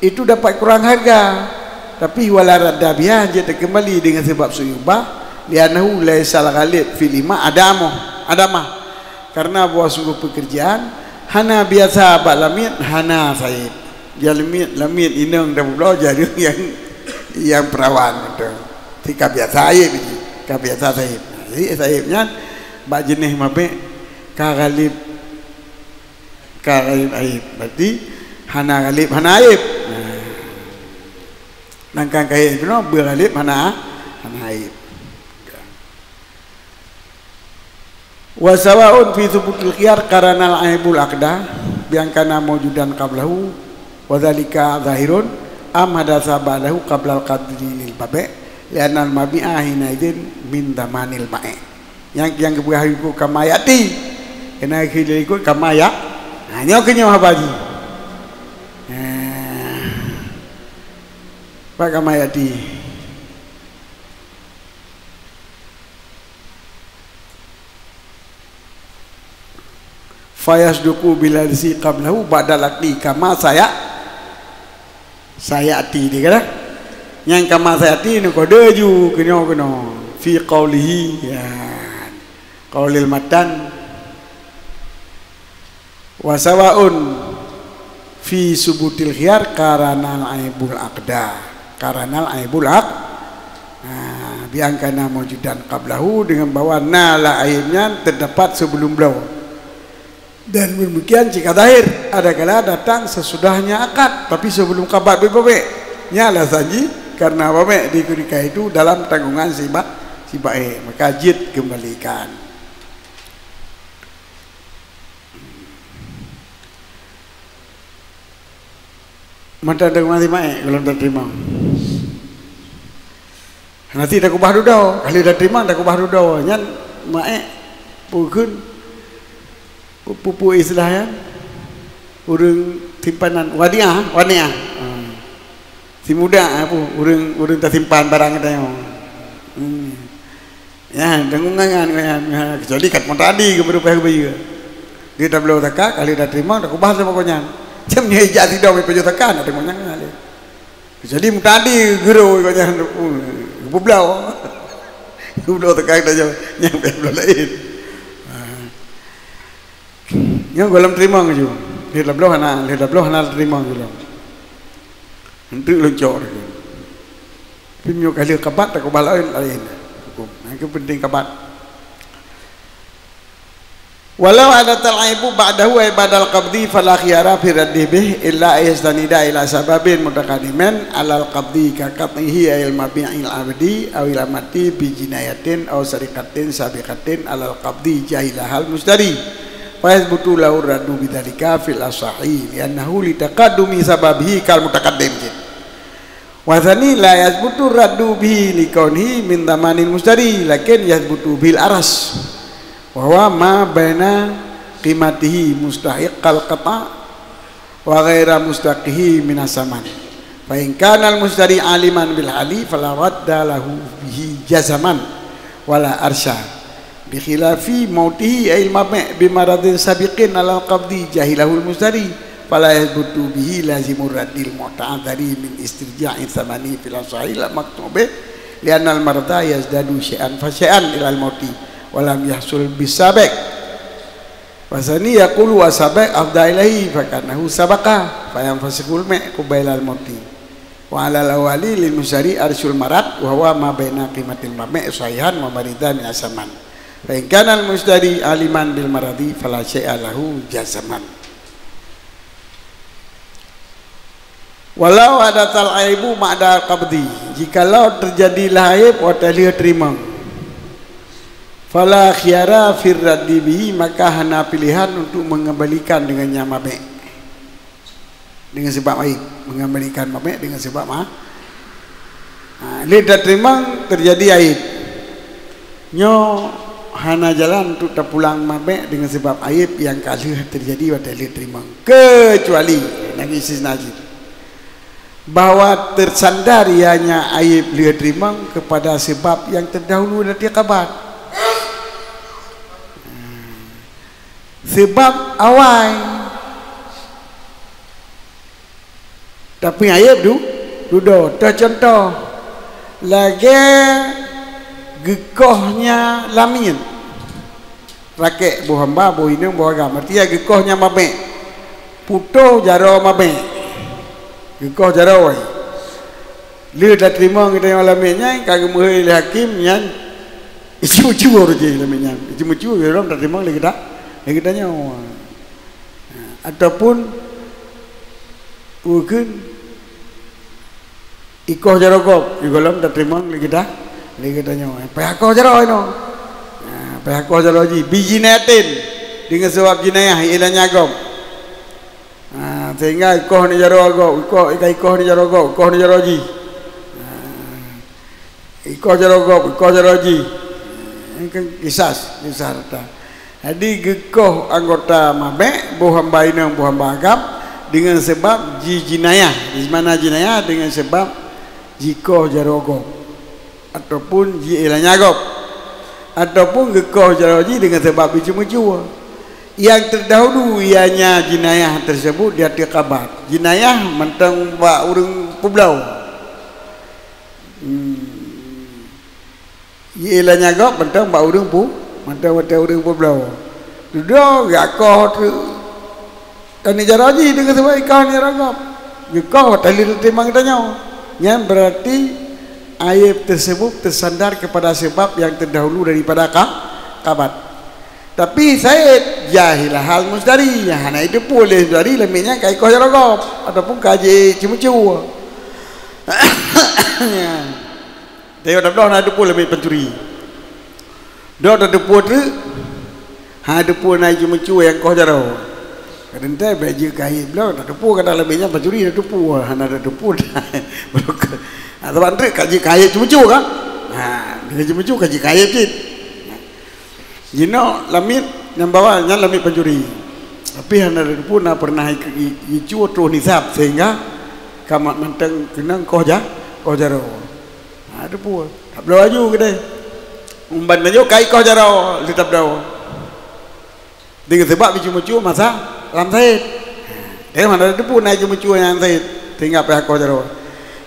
itu dapat kurang harga. Tapi wala radda biha, hanjeuet takeumbali deungon sabab seuyubah, li'annahu laisal ghalib fil ima adamoh, adamah. Karena bahwasungguh pekerjaan hana biasa bak lamiet, hana saib. Jan lamiet, lamiet inong dan publoe jadi nyang, nyang perawan tu. Ti ka biasa aib ji, ka biasa saib. Jadi saib nyan bak jeuneh mabek ka ghalib, ka ghalib aib. Berarti hana ghalib, hana aib. Nah. Sedangkan kayém keunoe beughalib hana, hana aib. Wa sawaun fi thubutil khiyar qaranal aibul aqda bi an kana maujudan qablahu wa dzalika zahirun, Am hadatsa ba'dahu qablal qabdi lil mabi', li'annal mabi'a hina idzin min dhamanil mabi'. Nyang, nyang geupeugah ikot kama ya'ti. Keunan keuneuk ikot kama ya-, ha, nyoe keuh nyoe haba jih. Ha. Bak kama ya'ti. Fayasduqu billadzi qablahu ba'dal aqdi kama saya-, sayati di kata. Nyang kama sayati ni kode ju keunoe-keunoe. Fi qaulihi, ya. Qaulil matan. Wa sawaun fi subutil khiyar qaranal aibul aqda. Qaranal aibul aq-, nah, bi an kana maujudan qablahu, dengan bahwa na lam aib nyan terdapat sebelum bloe. Dan demikian jika zahir, adakala datang sesudahnya akad, tapi sebelum qabdh bit mabi'. Nyan alasan jih karena mabi' di ketika itu dalam tanggungan si ba-, si baik, maka jeuet kembalikan. Mantong teuma si maik gohlom tateurimong. Nasi takubah dudoe, ka lheueh tateurimong takubah dudoe. Nyan maik peue kheun, peue-peue istilah nyan, ureuëng simpanan, wadiah, wadiah. Hmm. Si muda, ah, peue, ureuëng, ureuëng tasimpan barang geutanyoe. Hmm. Ya, deungon nyan, nyan, nyan, kecuali kat muta'addi geupeurubah geubayeue. Dia tabloe zakat, ka lheueh tateurimong, takubah sama gobnyan. Cem nyoe ijak sidong ipajoh zakat, na deungon nyan ngaleh. Kecuali muta'addi geuro gobnyan, uh, geubloe. Geubloe zakat dah jauh, nyang bloe laén. Ha. Nyoe gohlom teurimong ju. Lheueh tabloe hana, lheueh tabloe hana teurimong gohlom. Enteuk leuncok lagèe nyan. Tapi meunyoe ka lheueh kabat, takubah laén, laén huköm. Nah, itu penting kabat. Walau adatal aibu ba'dahu ay ba'dal qabdi fala khiyara fi raddi bih illa ayyastanida ila sababin mutaqaddimin alal qabdi ka qat'ihi ayil mabi'il abdi awil amati bi jinayatin aw sariqatin sabiqatin alal qabdi jahilahal mustari. Fa yathbutu lahu raddu bidzalika fil asahi li'annahu litaqaddumi sababihi kal mutaqaddim. Wa tsani la yathbutu raddu bihi li kaunihi min dhamanil mustari, lakin yathbutu bil aras, wa huwa ma baina qimatihi mustahiqqal qata' wa ghaira mustahiqqihi minas saman. Fa in kana al mustari aliman bil hali fala radda lahu bihi jazaman wala arsya. Bikhilafi mautihi ayil mabi' bimaradin sabiqin alal qabdi jahilahul mustari, fala yathbutu bihi lazimur raddil mu'tadhari min istirja'i tsamani fil asahi la maqtu' bih, li'annal marada yazdadu syai'an fa syai'an ilal mauti, wa lam yahsul bis sabiq. Wa tsani yaqulu wa sabiq afda ilaihi, fa ka'annahu sabaqa, fa yanfasikhul mabi' qubailal mauti. Wa alal awwali lil mustari arsyul marad, wa huwa ma baina qimatil mabi' sahihan wa maridan min asaman. Fa in kana al mustari aliman bil maradi fala syai'a lahu jazaman. Walau adatal aibu ba'dal qabdi, jikalau teujadilah aib watèe lheueh teurimong, fala khiyara fir raddi bihi, maka hana pilehan untuk mengembalikan deungon nyang mabi'. Deungon sabab aib, mengembalikan mabi' deungon sabab ma-, ha, lheueh tateurimong teujadi aib. Nyoe hana jalan untuk tapulang mabi' deungon sabab aib nyang ka lheueh teujadi watèe lheueh teurimong. Keucuali, na istisna jih, bahwa tersandar ianya aib lheueh teurimong kepada sabab nyang teudahulu dari kabat. Sabab awai. Tapi aib du-, dudoe. Teucontoh, lagèe geukoh nyang lamiet. Rakèk boh hamba, boh inong, boh agam. Artinya geukoh nyang mabi'. Putôh jaroe mabi'. Geukoh jaroe. Lheueh tateurimong geutanyoe lamiet nyan, ka geumeuhôi lé hakim nyan, icu-icu roh jih lamiet nyan. Icu-icu roh tateurimong lé geuta-, lé geutanyoe. Ataupun, ukeuen, ikoh jaroe gob, di gohlom tateurimong lé geuta-, lé geutanyoe. Payah koh jaroe inoe. Ha, payah koh jaroe jih. Bi jinayatin, deungon sabab jinayah, ilanya gob. Ha, Sehingga ikoh ni jaroe gob, ikoh, ikoh ni jaroe gob, ikoh ni jaroe jih. Ikoh jaroe gob, ikoh jaroe jih. Ini kan kisas, kisas harta. Jadi geukoh anggota mabék, boh hamba inong, boh hamba agam, dengan sebab ji-, jinayah. Di mana jinayah? Dengan sebab jikoh jaroe gob, ataupun ji-, ilanya gob, ataupun geukoh jaroe jih dengan sebab jiceumeucue. Yang terdahulu ianya jinayah tersebut di até kabat. Jinayah mantong bak ureuëng peubloe. Hmm. Ilanya gob mantong bak ureuëng pu-, mantong watée ureuëng peubloe. Dudoe geukoh tu. Kan jaroe jih dengan sebab ikoh ni jaroe gob. Geukoh watée lheueh teurimong geutanyoe. Nyan berarti aib tersebut tersandar kepada sebab yang terdahulu daripada ka-, kabat. Tapi Said jahilah hal Mustari, nyang hana jiteupeue lé Mustari, lamiet nyan ka ikoh jaroe gob ataupun ka jiceumeucue. Tapi tabloe hana teupeue lamiet pancuri. Dok tateupeue treuk, hana teupeue na jiceumeucue nyang koh jaroe. Kadang-kadang bèk jeuet keu aib bloe, tateupeue kadang lamiet nyan pancuri tateupeue, hana tateupeue. Sabab treuk ka jeuet keu aib ceumeucue kan? Ha, deungon ceumeucue ka jeuet keu aib cit. Jinoe lamiet nyang bawa nyan lamiet pancuri. Tapi hana teupeue na pernah i-, i-, jicue troh nisab sehingga ka ma-, mantong keunong koh ja-, koh jaroe. Ha, teupeue. Tabloe laju keudeh. Umban tanyoe ka ikoh jaroe, lheueh tabloe. Deungon sabab jiceumeucue masa lam Said. Tapi hana tateupeue na jiceumeucue nyang Said, sehingga payah koh jaroe.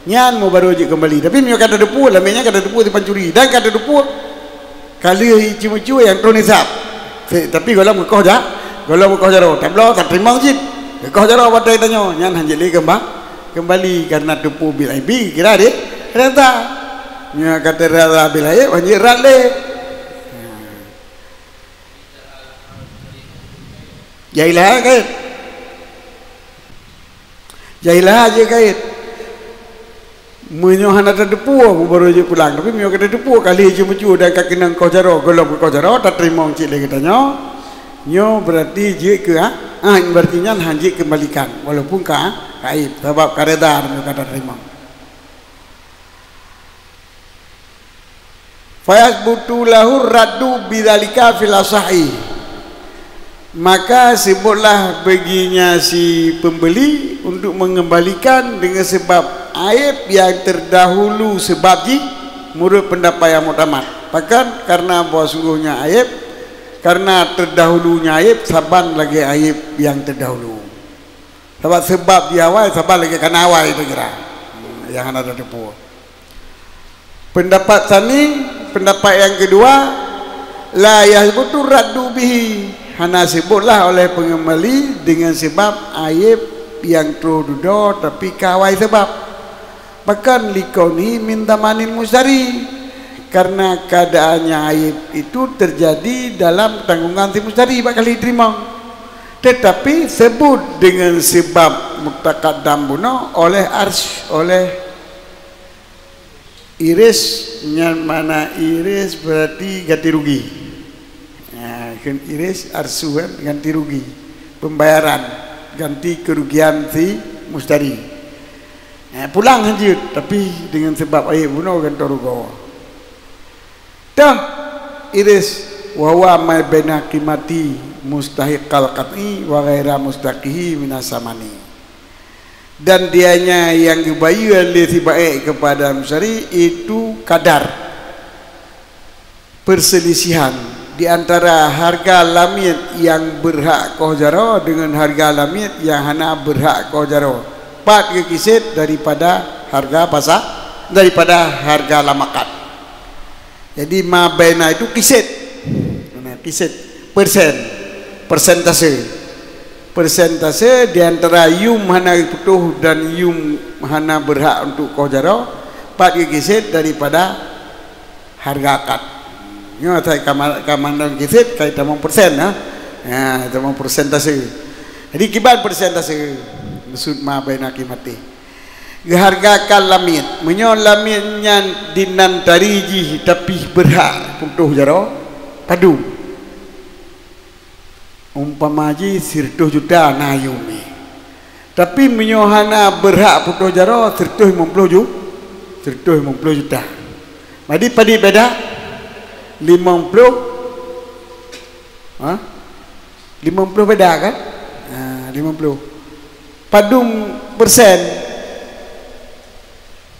Nyan meubaroe jeuet keumbali. Tapi meunyoe ka tateupeue, lamiet nyan ka tateupeue si pancuri. Dan ka tateupeue ka lheueh jiceumeucue nyang troh nisab. Se-, tapi gohlom geukoh ja-, gohlom geukoh jaroe. Tabloe, tateurimong cit. Geukoh jaroe watèe tanyoe. Nyan hanjeuet lé keumba-, keumbali karena teupeue bil aibi kira deh rata. Nyoe ka teurata bil aib, hanjeuet rat lé. Jailah kait. Jailah aja kait. Meunyoe hana tateupeue, baru jeuet pulang. Tapi meunyoe ka tateupeue, ka lheueh jiceumeucue dan ka keunong koh jaroe, gohlom keu koh jaroe, tateurimong cit lé geutanyoe. Nyoe berarti jeuet keu, ha? Ah, berarti nyan hanjeuet keumbalikan. Walaupun ka, ka aib. Sabab ka reda meunyoe ka tateurimong. Fayasbutu lahu raddu bidzalika fil asahi. Maka sebutlah baginya si pembeli untuk mengembalikan dengan sebab aib yang terdahulu sebab jih, menurut pendapat yang muktamad. Pakon? Karena bahwa sungguhnya aib, karena terdahulunya aib, saban lagèe aib yang terdahulu. Sabab, sebab di awai, saban lagèe kana awai, teugira. Nyang hana tateupeue. Pendapat tsani, pendapat nyang keudua, la yasbutu raddu bihi, hana sebutlah oleh pengembali dengan sebab aib nyang troh dudoe, tapi ka awai sebab. Pakon? Likaunihi min dhamanil mustari, karena keadaannya aib itu terjadi dalam tanggungan si mustari bak kali teurimong. Tetapi sebut dengan sebab mutaqaddam bunoe oleh ars-, oleh iris, nyan makna iris berarti ganti rugi. Ha, kan iris arsu kan ganti rugi, pembayaran ganti kerugian si mustari. Ha, pulang hanjeuet, tapi dengan sebab aib bunoe gantoe rugoe. Toh, iris, wa huwa ma baina qimati mustahiqal qat'i wa ghaira mustahiqihi minas samani. Dan dianya yang geubayeue lé si baék kepada mustari itu kadar perselisihan di antara harga lamiet yang berhak koh jaroe dengan harga lamiet yang hana berhak koh jaroe. Pat geukisét daripada harga pasa-, daripada harga lam akad. Jadi, ma baina itu kisét. Nah, kisét, persen, persentase. Persentase di antara yum hana geuputôh dan yum hana berhak untuk koh jaroe, pat geukisét daripada harga akad. Nyoe asai ka ma-, ka mandum kisét, ka itamong persen, ha? Ha, itamong persentase. Jadi, kiban persentase? Maksud ma baina qimati. Geuhargakan lamiet. Meunyoe lamiet nyan dinan tari jih tapi berhak putôh jaroe, padum? Umpama jih sireutôh juta na yum jih. Tapi meunyoe hana beurhak putôh jaroe, sireutoh limong ploh ju-, sireutoh limong ploh juta. Jadi padit beda? Limong ploh, ha? Limong ploh beda kan? Ha, limong ploh. Padum persen?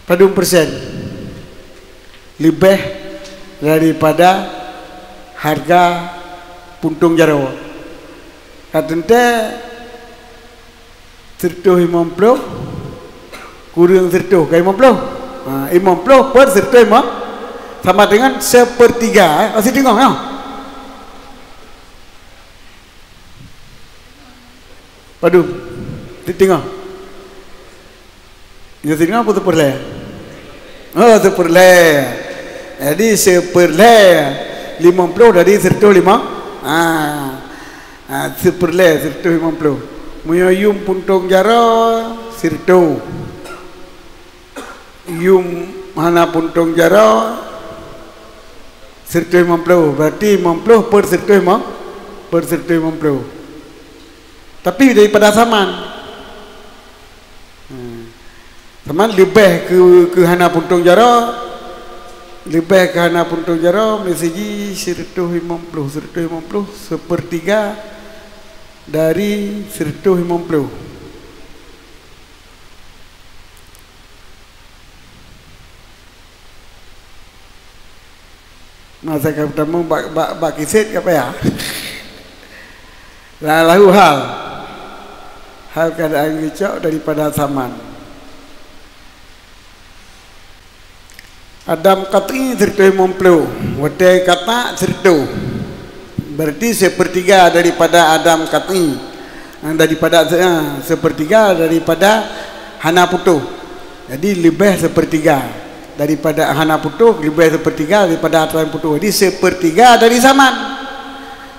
Padum persen? Leubeh daripada harga puntông jaroe. Ka teuntèe sireutoh limong ploh kureueng sireutoh, ka limong ploh. Ha, limong ploh per sireutoh limong sama dengan sepertiga, eh. Masih teungoh, nyoe. Padum? Teungoh. Nyoe teungoh apa seperlhèe? Oh, seperlhèe. Jadi, seperlhèe limong ploh dari sireutoh limong. Ha. Ha, seperlhèe sireutoh limong ploh. Meunyoe yum puntông jaroe, sireutoh. Yum hana puntông jaroe, sireutoh limong ploh. Berarti limong ploh per sireutoh limong, per sireutoh limong ploh. Tapi daripada saman. Hmm. Saman leubeh keu, keu hana puntông jaroe, leubeh keu hana puntông jaroe, meuseujih sireutoh limong ploh, sireutoh limong ploh, sepertiga dari sireutoh limong ploh. Masa ka tamong bak, bak, bak kiset ka payah. Lah, lahu hal. Hal keadaan geucok daripada saman. Adam qat'i sireutoh limong ploh, watèe qata' sireutoh. Berarti sepertiga daripada adam qat'i. Daripada se-, ah, sepertiga daripada hana putôh. Jadi, leubeh sepertiga daripada hana putôh, leubeh sepertiga daripada hana putôh. Jadi, sepertiga dari saman.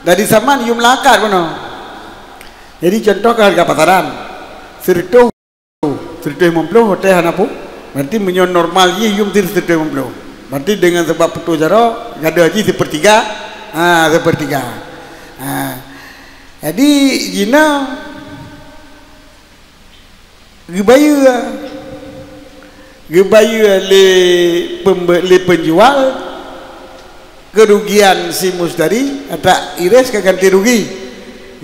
Dari saman yum lakèe bunoe. Jadi, contoh keu hareuga pasaran. Sireutoh, sireutoh limong ploh watèe hana putôh. Berarti, meunyoe normal jih yum sireutoh limong ploh. Berarti, dengan sabab putôh jaroe, gadôh jih sepertiga. Ha, sepertiga. Ha. Jadi, jinoe geubayeue, geubayeue lé pembe-, lé penjual keurugian si mustari, ata iris ka ganti rugi.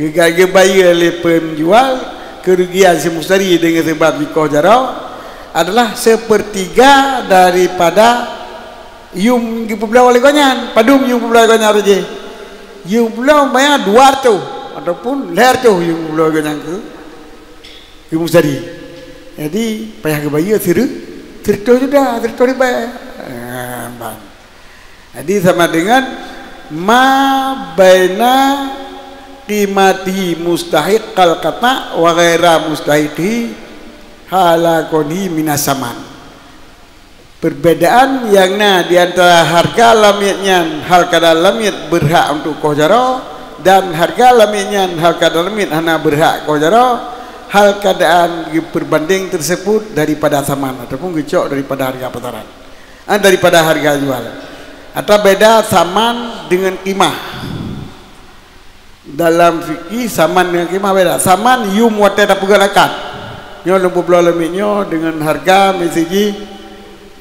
Geuga-, geubayeue lé penjual keurugian si mustari deungon sabab jikoh jaroe adalah sepertiga daripada yum geupeubloe lé gobnyan. Padum yum peubloe gobnyan roh jih? Yum peubloe maya dua reutôh ataupun lhèe reutôh yum peubloe gobnyan keu Ibu Sari. Jadi, payah geubayeue sireu-, sireutoh juta, sireutoh ribèe. Ah, ban. Jadi, sama dengan ma baina qimatihi mustahiqqal qata' wa ghaira mustahiqqihi hala kaunihi minas saman. Perbedaan nyang na di antara hareuga lamiet nyan hal keadaan lamiet beurhak untuk koh jaroe, dan hareuga lamiet nyan hal keadaan lamiet hana beurhak koh jaroe, hal keadaan geupeubandeng teuseubut daripada saman ataupun geucok daripada hareuga pasaran, ah, daripada hareuga jual. Atawa beda saman deungon qimah. Dalam fikih, saman deungon qimah beda. Saman yum watèe tapeugöt akad. Nyoe lôn peubloe lamiet nyoe deungon hareuga miseujih,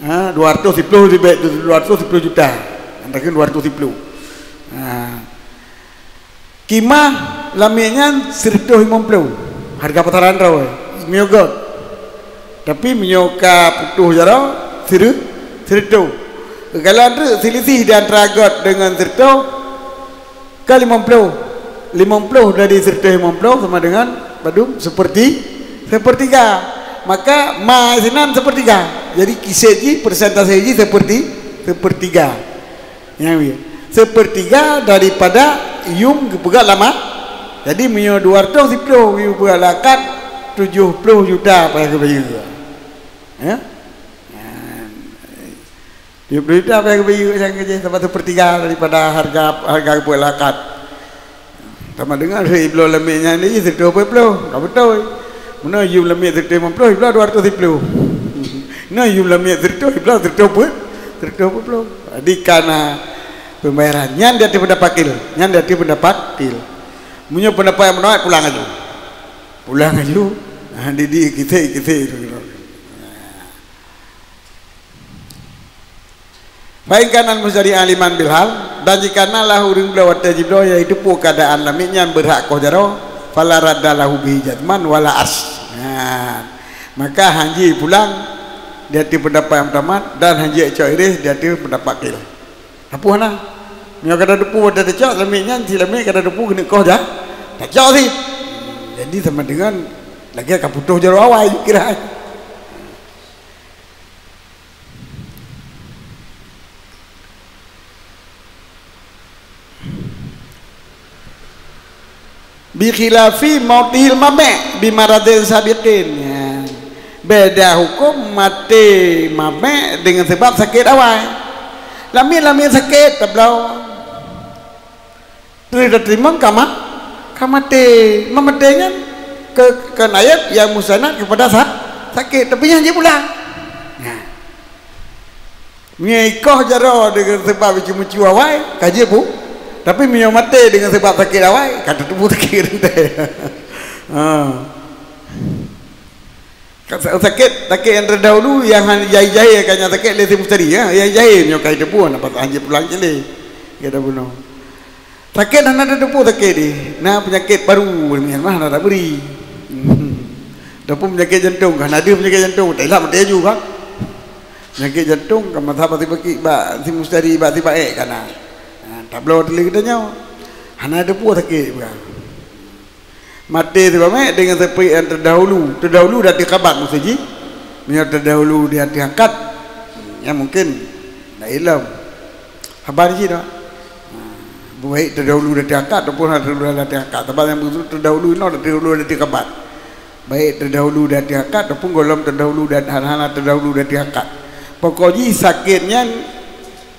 ha, dua reutôh siploh ribèe, dua reutôh siploh juta. Ataupun dua reutôh siploh. Ha. Qimah lamiet nyan sireutoh limong ploh. Hareuga pasaran droe. Meunyoe göt. Tapi meunyoe ka putôh jaroe, sireu-, sireutoh. Geukalon treuk seulisih di antara göt deungon sireutoh, ka limong ploh. Limong ploh dari sireutoh limong ploh sama dengan padum? Seperti, sepertiga. Maka ma sinan sepertiga. Jadi, kiset jih, persentase jih seperti, sepertiga. Nyang weueh. Sepertiga daripada yum geupeugöt lam a-, jadi, meunyoe dua reutôh siploh yum geupeugöt lam akad, tujoh ploh juta payah geubayeue. Ya? Tujoh ploh juta payah geubayeue nyang keujih, sama sepertiga daripada hareuga, hareuga geupeugöt lam akad. Sama dengan ibloe lamiet nyan jih sireutoh peuet ploh, ka beutôi. Meunan yum lamiet sireutoh limong ploh, ibloe dua reutôh siploh. Meunan yum lamiet sireutoh, ibloe sireutoh peuet, sireutoh peuet ploh. Jadi, ka na pembayaran. Nyan di ateueh pendapat qil. Nyan di ateueh pendapat qil. Meunyoe pendapat nyang meunoe, pulang laju. Pulang laju. Didi kisi-kisi. Fa in kana al-mustari aliman bil hal, dan jika na lah ureuëng bloe watée jibloe, yaitu peue keadaan lamiet nyan berhak koh jaroe, fala radda lahu bihi jazman wala as. Nah, maka hanji pulang di ateueh pendapat yang pertama dan hanji cok ireh di ateueh pendapat qil. Apa hana? Meunyoe kada teupeu watée tacok lamiet nyan, si lamiet kada teupeu keuneuk koh ja, tacok si. Jadi sama dengan lagée ka putôh jaroe awai kira. Bi khilafi mautihil mabé' bi maradin sabiqin. Ya. Beda huköm maté mabé' deungon sabab sakét awai. Lamiet-lamiet sakét tabloe. Teuteurimong ka ma-, ka maté. Mamaté nyan ke, ke nayat yang musanad kepada sa-, sakét, tapi nyan jeuet pulang. Nah. Meunyoe ikoh jaroe deungon sabab meucue-meucue awai, ka jeuet pu-, tapi meunyoe maté deungon sabab sakét awai, ka teupeu sakét teuntée. Ha. Ka sa-, sakét, sakét nyang terdahulu nyang han-, jai-jai ka nyan sakét lé si mustari, ya. Jai-jai nyoe ka jiteupeue, na pasal hanjeuet pulang cit lé. Ka teupeue. Sakét hana teupeue sakét deh. Na peunyakét paru nyan mah hana tabri. Ataupun peunyakét jantong, hana deuh peunyakét jantong, teulah maté laju kan. Peunyakét jantong ka masa pasti baki bak si mustari bak si baék kana. Ha, tabloe teuh lé geutanyoe. Hana teupeue sakét bukan. Maté si bamék deungon sakét nyang terdahulu. Terdahulu di ateueh khabar maksud jih. Meunyoe terdahulu di ateueh akad, ya mungkin ndak ilom. Haba jih dah. Ha, baik terdahulu di ateueh akad ataupun hana terdahulu di ateueh akad. Sabab nyang beutôi terdahulu inoe terdahulu di ateueh khabar. Baik terdahulu di ateueh akad ataupun gohlom terdahulu di, hana terdahulu di ateueh akad. Pokok jih sakét nyan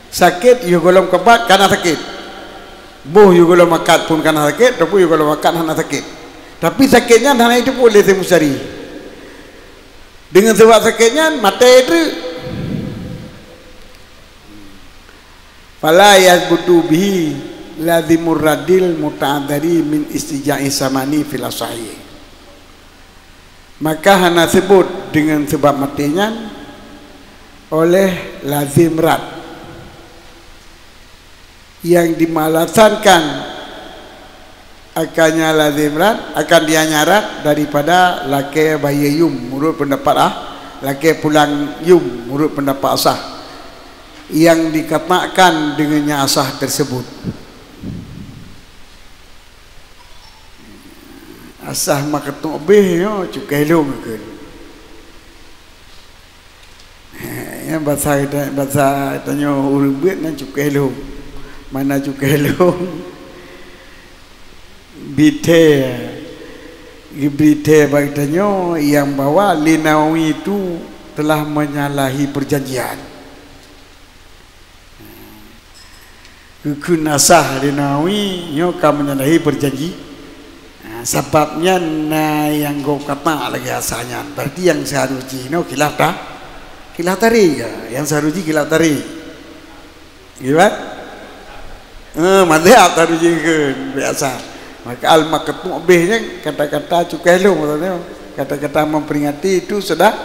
Sakét yoh gohlom khabar kana sakét. Boh yoh gohlom akad pun kana sakét, ataupun yoh gohlom akad hana sakét. Tapi sakét nyan hana jiteupeue lé si mustari. Deungon sabab sakét nyan maté treuk. Fala yathbutu bihi lazimur radil muta'adzari min istija'i samani fil asahi. Maka hana seubut deungon sabab maté nyan oleh lazim rad. Yang dimealasankan akannya lazim rad, akan dianya rad daripada lakée bayeue yum, menurut pendapat ah, lakée pulang yum, menurut pendapat asah, yang dikatakan dengannya asah tersebut. Asah meukeutôk béh nyoe cukai lôn kheun. Nyan basa geuta-, basa tanyoe ureuëng beuet nyan cukai lôn. Mana cukai lôn? Bithée, geubri thée bak geutanyoe nyang bahwa lé Nawawi itu telah menyalahi perjanjian. Geukheun asah lé Nawawi nyoe ka menyalahi perjanji. Ha, sabab nyan na nyang gob kata lagée asah nyan. Berarti nyang seharus jih nyoe khilaf ta-, khilaf tarik. Nyang seharus jih khilaf tarik. Iya kan? Eh, mazhab seharus jih kheun biasa. Maka al-maqtu' bih nyan kata-kata cukai lôn maksudnya. Kata-kata memperingati itu sudah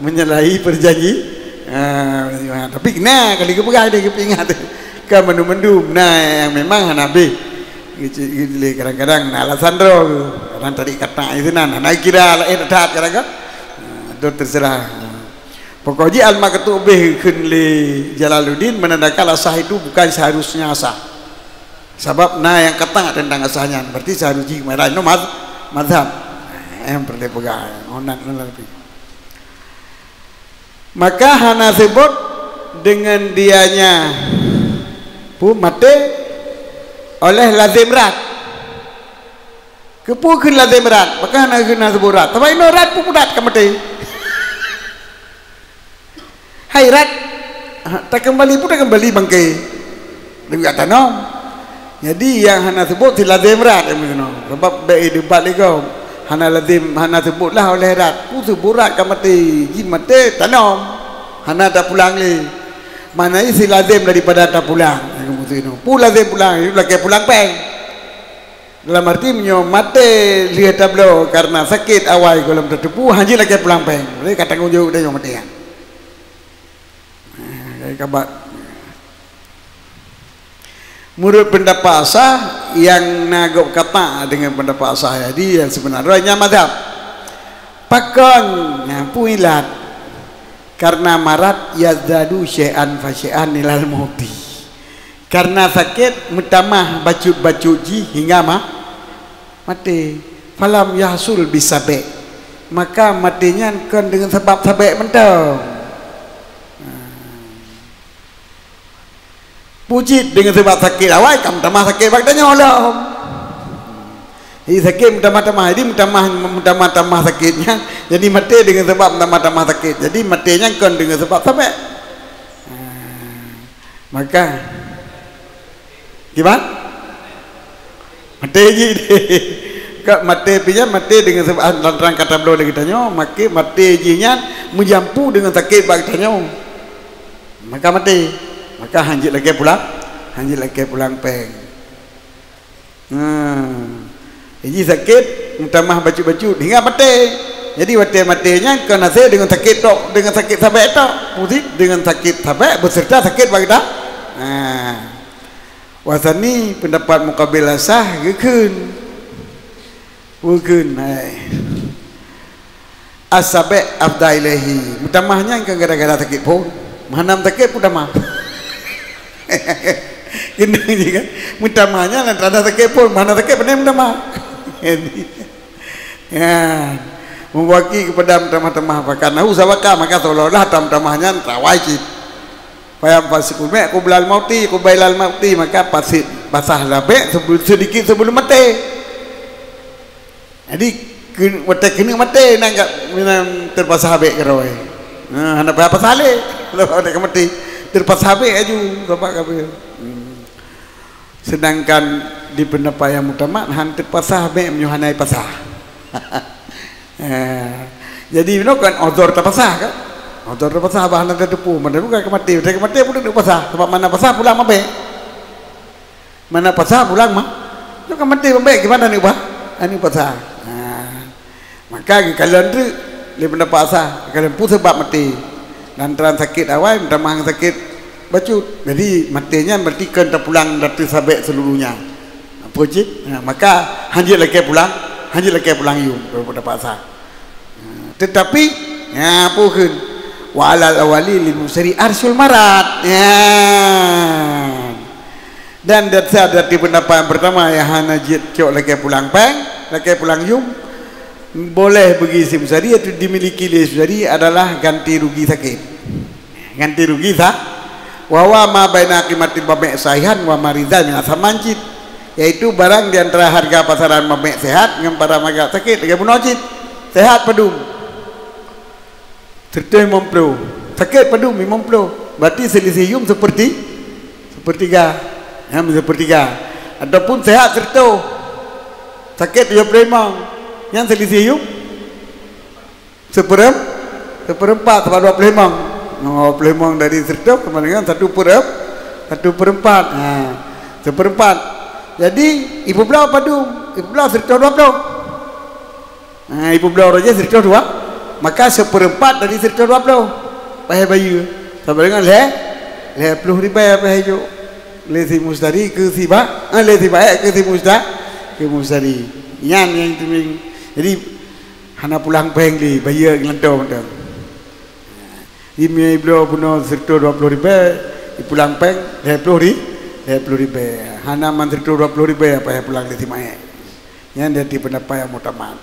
menyalahi perjanji. Ah, tapi na kali geupeugah deh geupeuingat. Kan mandum-mandum na yang memang hana beh. Gitu, gitu, kadang-kadang na alasan droe. Kadang tadi kata itu nan hana kira lain that kadang kan. Ah, itu terserah. Pokok jih al-maqtu' bih kheun lé Jalaluddin menandakan asah itu bukan seharusnya asah. Sabab na nyang kata tentang asah nyan, berarti seharus jih meurai no maz-, mazhab. Nyang peureulée peugah, ngon nan, ngon nan pih. Maka hana seubot deungon dianya pu maté oleh lazim rad. Keupeue kheun lazim rad? Maka hana kheun hana seubot rad. Sabab inoe rad pu rad ka maté. Hai rad, ha, takeumbali pun takeumbali bangke. Leubeh tanom. Jadi nyang hana seubot si lazim rad nyang meunoe. Sabab bék debat lé gob. Hana lazim, hana seubot lah oleh rad. Pu seubot rad ka maté, jih maté tanom. Hana tapulang lé. Makna jih si lazim daripada tapulang. Nyang meunoe. Pu lazim pulang, lakée pulang péng. Dalam arti, meunyoe maté lheueh tabloe karena sakét awai gohlom tateupeue, hanjeuet lakée pulang péng. Berarti ka tanggong jaweueb tanyoe maté nyan. Nah, ka bat. Meunurot peundapat sah, nyang na gob kata deungon peundapat sah, jadi nyang seubeuna droe nyan mazhab. Pakon, nyang peue ilat? Karena marat yazdadu syai'an fa syai'an ilal mauti. Karena sakét meutamah bacut-bacut jih hingga ma-, maté. Falam yahsul bisabek. Maka maté nyan kon deungon sabab sabek mantong. Peue cit deungon sabab sakét awai ka meutamah sakét bak tanyoe lom. Jadi sakét meutamah-tamah, jadi meutamah, meutamah-tamah sakét nyan, jadi maté deungon sabab meutamah-tamah sakét. Jadi maté nyan kon deungon sabab sabek. Ha. Maka, kiban? Maté jih. Ka maté pih nyan, maté deungon sabab, ah, lantaran ka tabloe lé geutanyoe, maka maté jih nyan meujampu deungon sakét bak geutanyoe. Maka maté. Maka hanjeuet lakée pulang, hanjeuet lakée pulang péng. Hmm. Jadi sakét meutamah bacut-bacut hingga maté. Jadi watée maté nyan kon hase deungon sakét tok, deungon sakét sabek tok. Peue cit deungon sakét sabek beuseureuta sakét bak geutanyoe. Ha. Wasani peundapat muqabil asah geukheun. Geukheun, hai. As-sabek afda ilaihi. Meutamah nyan kan gara-gara sakét phon. Meuhana sakét pun tamah. Keuneuk jih kan? Meutamah nyan lantaran sakét phon. Meuhana sakét, pane meutamah. Jadi, ya. Mubaki kepada meutamah-tamah. Fakanahu sabaka, maka seolah-olah tamah-tamah nyan tawai cit. Fayam fasikul mek kublal mauti, kubailal mauti, maka pasik basah labek sebelum, sedikit sebelum maté. Jadi, ke-, watée keuneuk maté, nan ka, nan teupasah abék keudroe. Nah, hana payah pasah lé. Kalau watée ka maté, teupasah abék aju, sabab ka abék. Hmm. Sedangkan di peundapat nyang mutamat, han teupasah abék meunyoe hana pasah. Eh, jadi, inoe kan uzur teupasah, kan? Uzur teupasah, bah hana teupeu, mana bukan ka maté. Watée ka maté pun teupasah, sabab mana pasah pulang mabék. Mana pasah pulang ma-, tu kan maté bambek, gimana ni ubah? Ani pasah. Ha. Maka geukalon treuk lé peundapat asah, geukalon peue sabab maté. Lantaran sakét awai meutamah ngon sakét bacut. Jadi maté nyan berarti kon tapulang datu sabek seluruhnya. Apa cit? Ha, maka hanjeuet lakée pulang, hanjeuet lakée pulang yum, peundapat asah. Tetapi, ya, apa kheun? Wa alal awali lil musyri arsyul marad. Ya. Dan dasar dari pendapat yang pertama yang hana jeuet cok lakée pulang péng, lakée pulang yum, boleh bagi si musyri atau dimiliki lé si musyri adalah ganti rugi sakét. Ganti rugi sa-, wa huwa ma baina qimatil bamek sahihan wa maridan min asaman cit, yaitu barang di antara harga pasaran bamek sehat ngon barang harga sakét lagée bunoe cit. Sehat padum? Seratus lima puluh. Sakét padum? Lima puluh. Berarti selisih yum seperti, sepertiga. Ya, sepertiga. Ataupun sehat seratus, sakét tujuh puluh lima. Nyan selisih yum? Seperem-, seperempat, sebab dua puluh lima. Dua puluh lima dari seratus sama dengan satu perem-, satu perempat. Ha, seperempat. Jadi, ibu belau padum, ibu belau seratus dua puluh. Ha, ibu belau raja seratus dua. Maka seperempat dari seratus dua puluh. Payah bayeue. Sama dengan lhée, lhée puluh ribée payah jok. Lé si mustari ke si ba-, eh, lé si baék ke si musta-, ke mustari. Nyan nyang teumeng. Jadi, hana pulang péng lé, bayeue ngeulantong mantong. Ime ibloe bunoe seratus dua puluh ribée, ipulang péng lhée ploh ri-, lhée ploh ribée. Hana man seratus dua puluh ribée apa nyang pulang lé si maék. Nyan jadi peundapat nyang mutamat.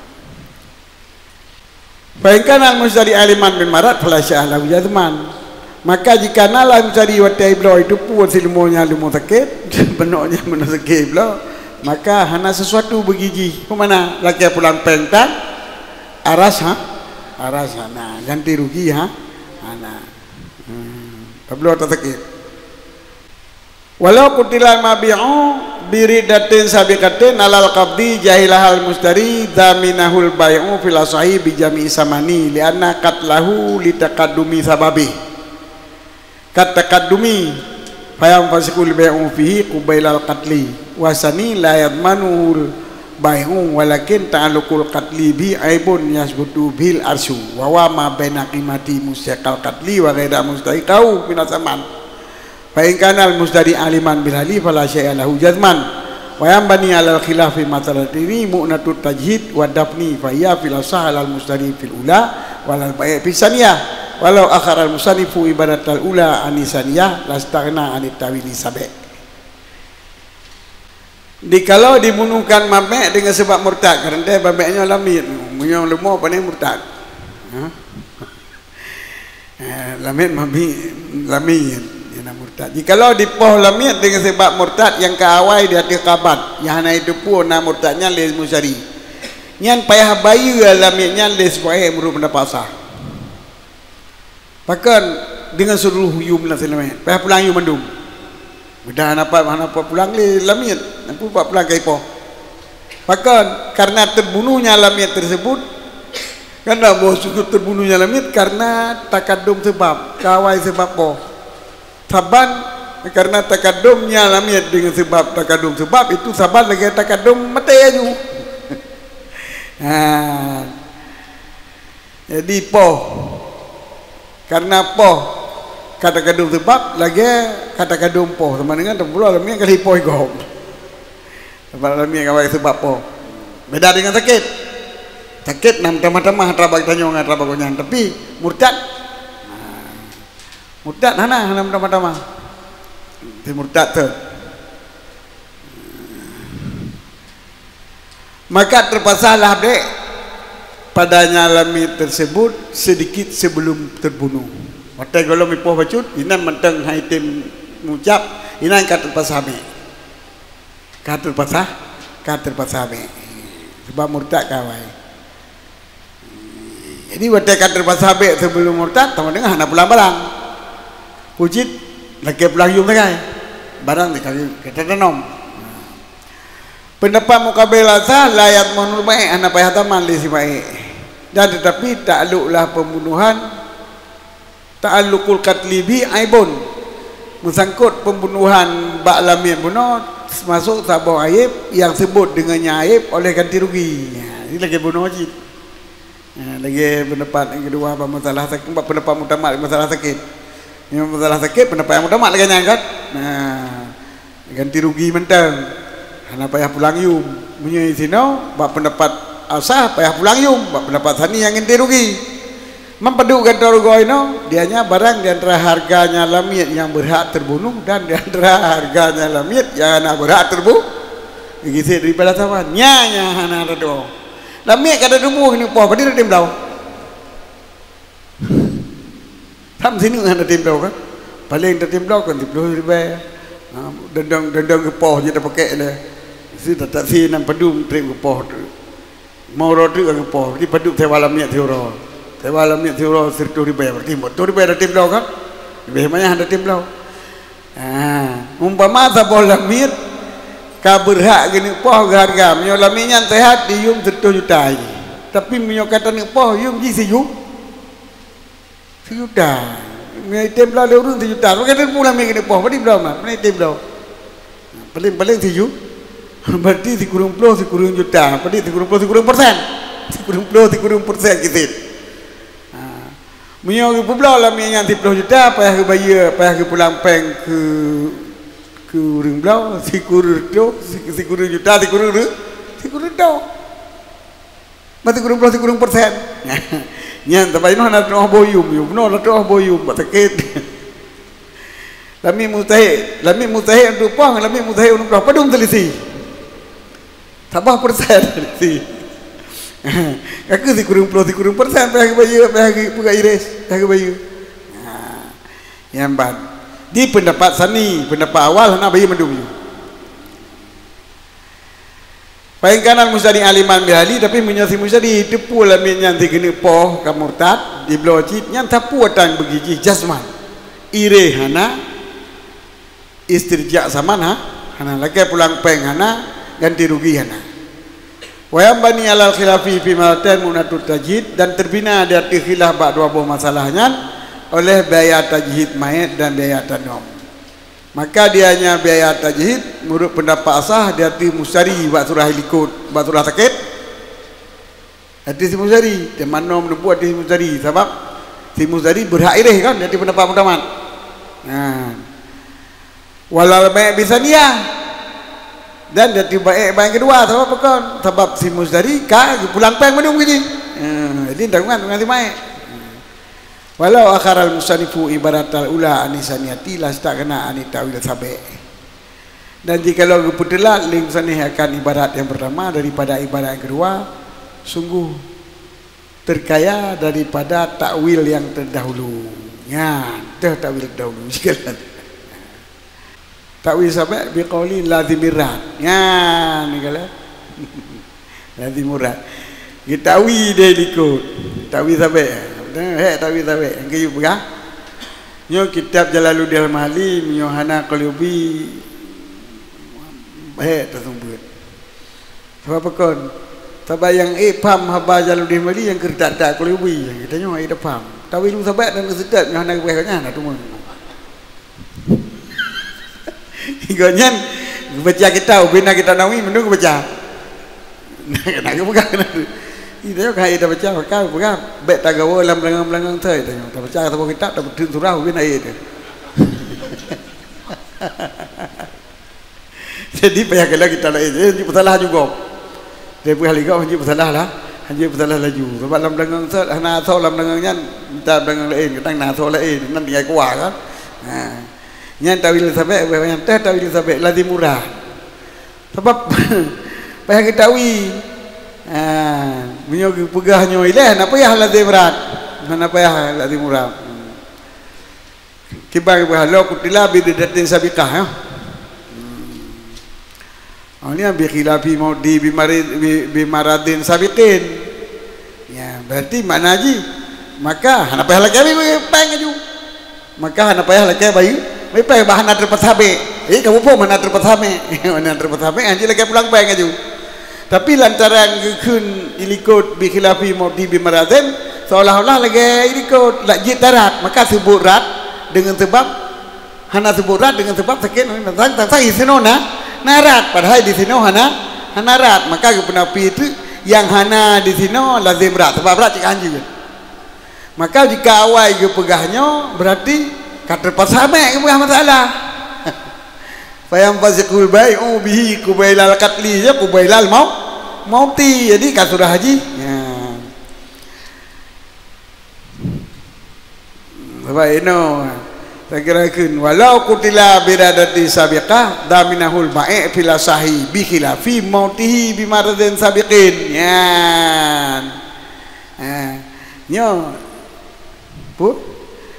Fa in kana al-mustari aliman bil marad fala syai'a lahu jazman. Maka jika na lam cari watée ibloe itu pun si leumo nyan leumo sakét, beunok nyan beunok sakét ibloe, maka hana sesuatu bagi jih. Peue makna lakée pulang péng tan? Aras, ha? Aras hana. Ganti rugi, ha? Hana. Hmm. Tabloe ata sakét. Walau qutilal mabi'u bi riddatin sabiqatin alal qabdi jahilahal mustari dhaminahul bai'u fil asahi bi jami'i samani li'anna qatlahu li taqaddumi sababi. Kat taqaddumi, fayam fasikul bai'u fihi qubailal qatli. Wasani la yadmanuhul bai'u, walakin ta'alluqul qatli bi aibun yasbutu bihil arsyu, wa huwa ma baina qimati mustahiqal qatli wa ghaira mustahiqahu minas zaman. Fa in kana al-mustari aliman bil hali fala syai'a lahu jazman. Wa yanbani alal khilafi masalataini mu'natut tajhid wa dafni, fa hiya fil asah alal mustari fil ula wa alal bai' fis saniyah. Walau akhara al-musannifu ibaratal ula anis saniyah lastaghna anit ta'wili sabi'. Jikalau dibunuhkan mamék deungon sabab murtad, karena mamék nyoe lamiet, meunyoe leumo pane murtad. Ha? Eh, lamiet mabi, lamiet, nyang murtad. Jikalau dipoh lamiet deungon sabab murtad nyang ka awai di ateueh khabar, nyang hana jiteupeue na murtad nyan lé musari, nyan payah bayeue lamiet nyan lé sibaék meunurot peundapat sah. Pakon deungon seuluruh yum lam seulamat, payah pulang yum mandum. Mudah hana pat, hana pat pulang lé lamiet, na peue pat pulang ka ipoh. Pakon? Karena terbunuhnya lamiet tersebut, karena bahwa sujud terbunuhnya lamiet karena takadum sebab, ka awai sebab poh. Saban, karena takadumnya lamiet dengan sebab takadum sebab itu saban lagèe takadum maté aju. Ha. Jadi poh. Karena poh ka takadum seubab, lagèe ka takadum poh. Sama dengan teupeuloh lamiet ka lheueh poh gob. Sabab lamiet ka awai seubab poh. Beda dengan sakét. Sakét na meutamah-tamah atra bak tanyoe ngon atra bak gobnyan. Tapi murtad, nah, murtad hana, hana meutamah-tamah. Si murtad tu. Maka terpaksalah bék padanya lamiet tersebut sedikit sebelum terbunuh. Watèe gohlom ipoh bacut, inan mantong hai tem ngucap, inan ka terpaksa bék. Ka terpaksa, ka terpaksa bék. Sebab murtad ka awai. Jadi watèe ka terpaksa bék sebelum murtad, teuma deungon hana pulang barang. Peue cit, lakèe pulang yum sagai. Barang ka, ka tatanom. Peundapat muqabil asah, la yadmanul bai', hana payah daman lé si bai'. Dan tetapi takluklah pembunuhan, ta'alluqul qatli bi aibun. Meusangkot pembunuhan bak lamiet bunoe, masôk saboh aib nyang seubot deungon nyan aib oleh ganti rugi. Nyan, ini lagèe bunoe cit. Ha, lagèe peundapat nyang keudua bak masalah sakét, bak peundapat muktamad masalah sakét. Nyang masalah sakét, peundapat nyang muktamad lagèe nyan kan? Nah, ganti rugi mantong. Hana payah pulang yum. Meunyoe sinoe, bak peundapat asah payah pulang yum, bak peundapat sani nyang ganti rugi. Meupadub gantoe rugoe inoe, dianya barang di antara harganya lamiet nyang berhak terbunuh dan di antara harganya lamiet nyang hana berhak terbu-, geugisét daripada saban. Nyan nyang hana tatuoh. Lamiet ka tatuboh keuneuk poh, padum tatem bloe? Tham sineuk hana tatem bloe kan? Paleng tatem bloe kan siplôh ribèe. Ha, dondong, dondong geupoh jeuet tapakèk lé. Si tatak si nan padum trép geupoh tu. Limong uroe teuk ka geupoh, di padub sewa lamiet siuroe. Sewa lamiet siuroe siratoh ribèe, berarti empat puluh ribèe tatem bloe kan? Leubeh manyah tatem bloe. Ha, umpama saboh lamiet ka beurhak geuneuk poh geuharga, meunyoe lamiet nyan seuhat diyum siratoh juta jih. Tapi meunyoe ka taneuk poh, yum jih siju-, sijuta. Meunyoe item bloe lé ureueng sijuta, maka teupeu lamiet geuneuk poh, padum bloe mat, padum item bloe. Paleng-paleng siju-, berarti sikureueng ploh, sikureueng juta, padum sikureueng ploh, sikureueng persen. Sikureueng ploh, sikureueng persen cit. Ha. Meunyoe geupeubloe lamiet nyan siplôh juta, payah geubayeue, payah geupulang péng keu, keu ureueng bloe, sikureueng reutôh, si-, sikureueng juta, sikureueng reu-, sikureueng reutôh. Bah sikureueng ploh, sikureueng persen. Nyan, tapi inoe hana tatuoh boh yum, yum. Bunoe tatuoh boh yum, bak sakét. Lamiet mustahil, lamiet mustahil untuk poh, lamiet mustahil untuk bloe. Padum selisih? Saboh persen selisih. Ka keuh sikureueng ploh, sikureueng persen, payah geubayeue, payah geupeugah iris, payah geubayeue. Ha, nyan ban. Di peundapat sani, peundapat awal hana bayeue mandum yum. Fa in kana al-mustari aliman bil hali, tapi meunyoe si mustari teupeu lamiet nyan si geuneuk poh ka murtad, dibloe cit, nyan sapeue tan bagi jih jazman. Iréh hana, istirja' saman ha-, hana, lakèe pulang péng hana, ganti rugi hana. Wa yanbani alal khilafi fi mas'alatain mu'natut tajhid, dan teubina di ateueh khilaf bak dua boh masalah nyan oleh biaya tajhid manyét dan biaya tanom. Maka dia hanya biaya tajhid, menurut pendapat sah, dia hati mustari bak surah likot, bak surah sakét. Hati si mustari, teuma nom neubeuet hati si mustari, sabab si mustari berhak ireh kan, hati pendapat mutamat. Nah. Walal baik bisania. Dan hati baik, baik kedua, sabab apa kon? Sabab si mustari ka geupulang péng mandum ke jih. Ha, jadi tak ingat dengan si baik. Walau akharal musannifu ibaratal ula anisaniati la stakna ani tawil sabe'. Dan jikalau geupeuteulat lé musannif akan ibarat yang pertama daripada ibarat yang kedua, sungguh terkaya daripada takwil yang terdahulu. Nyan, teuh takwil terdahulu. Takwil sabe' biqauli lazimir rad. Nyan, ni kala. Lazimur rad. Geutawi deh likot. Takwil sabe'. Hek takwil sabe'. Nyang keu peugah. Nyoe kitab Jalaluddin Al-Mahalli, meunyoe hana Qulubi, hek taseumeubeuet. Sabab apa kon? Sabab nyang ék paham haba Jalaluddin Al-Mahalli nyang keu that-that Qulubi. Nyang geutanyoe ék tapaham. Takwil sabe' dan keuseutôt nyoe hana geupeugah nyan, hana teuma. Gobnyan geubaca kitab, ubena kitab Nawawi, mandum geubaca. Nak geupeugah keunan tu. Ih, tanyoe ka ék tabaca, maka geupeugah, bèk tagawa lam beulangong-beulangong thai tanyoe. Tabaca saboh kitab, tapeutheun surah, ubena ék teuh. Jadi, payah kalon kitab laén. Jadi, hanjeuet peusalah juga. Tapi ahli gob hanjeuet peusalah lah, hanjeuet peusalah laju. Sabab lam beulangong sot, hana asoe lam beulangong nyan, mita beulangong laén, kadang na asoe laén, nan tinggai kuah kan. Ha. Nyan takwil sabe', nyan teuh takwil sabe', lazimur rad. Sabab payah geutawi. Ha, meunyoe geupeugah nyoe ilèe, hana payah lazimur rad. Hana payah lazimur rad. Hmm. Kiban geupeugah, "Law qutila bi riddatin sabiqah," ya. Hmm. Oh, ni bi khilafi mauti bi mari-, bi, bi maradin sabiqin. Ya, berarti makna jih, maka hana payah lakèe bi, bi péng laju. Maka hana payah lakèe bayeue, bi péng bah hana teupeusabe'. Eh, kamu pun hana teupeusabe'. Hana teupeusabe', hanjeuet lakèe pulang péng laju. Tapi lantaran geukheun ilikot bi khilafi mauti bi maradin, seolah-olah lagèe ilikot, lak jeuet tarat, maka seubut rad deungon seubab, hana seubut rad deungon seubab sakét, tang, tang, tang, disinoe na, na rad, padahai disinoe hana, hana rad, maka geupeunafi teuk nyang hana disinoe lazim rad, seubab rad cit ka hanjeuet. Maka jika awai geupeugah nyoe, berarti ka teupeusabe' geupeugah masalah. Fayanfasikhul bai'u bihi qubailal qatli, ya, qubailal mau-, mauti. Jadi, ka surah haji. Ya. Sabab inoe, saya kira kheun, "Walau qutila biradati sabiqah, daminahul bai' fil asahi, bi khilafi mautihi bi maradin sabiqin." Nyan. Ha. Nyoe. Pu?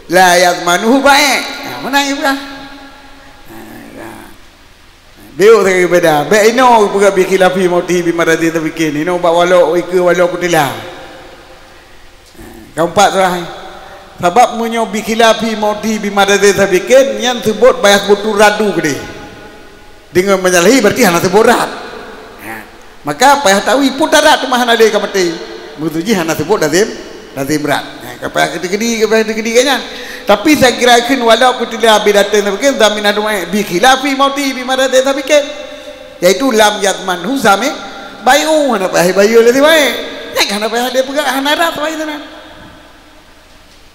La yadmanuhu bai'. Ha, meunan ipeugah. Ha, ya. Beuh sagai beda. Bèk inoe peugah bi khilafi mautihi bi maradin sabiqin. Inoe bak walau ikeue walau qutila. Ha, keumpat surah. Sabab meunyoe bi khilafi mautihi bi maradin sabiqin, nyan seubot payah seubut radu keudeh. Deungon menyalahi berarti hana seubot rad. Ha. Maka payah tawi pun tarat teuma hana lé ka maté. Begitu jih hana seubot lazim, lazim rad. Ha, ka payah keudi-keudi, ka payah keudi-keudi kan nyan. Tapi saya kira kheun walau qutila biradin sabiqin daminahul bai' bi khilafi mauti bi maradin sabiqin. Yaitu lam yadmanhu sami bai'u, hana payah bayeue lé si bai'. Nyan hana payah lé peugah hana rad bai' teuma.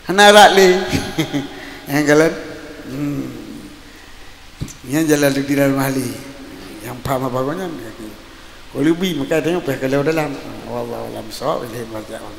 Hana rad lé. Nyang galon. Hmm. Nyan Jalaluddin Al-Mahalli. Nyang paham apa kau nyan? Kau lebih maka tengok payah kalau dalam. Wallahu a'lam bissawab. Ilaihi marji'un.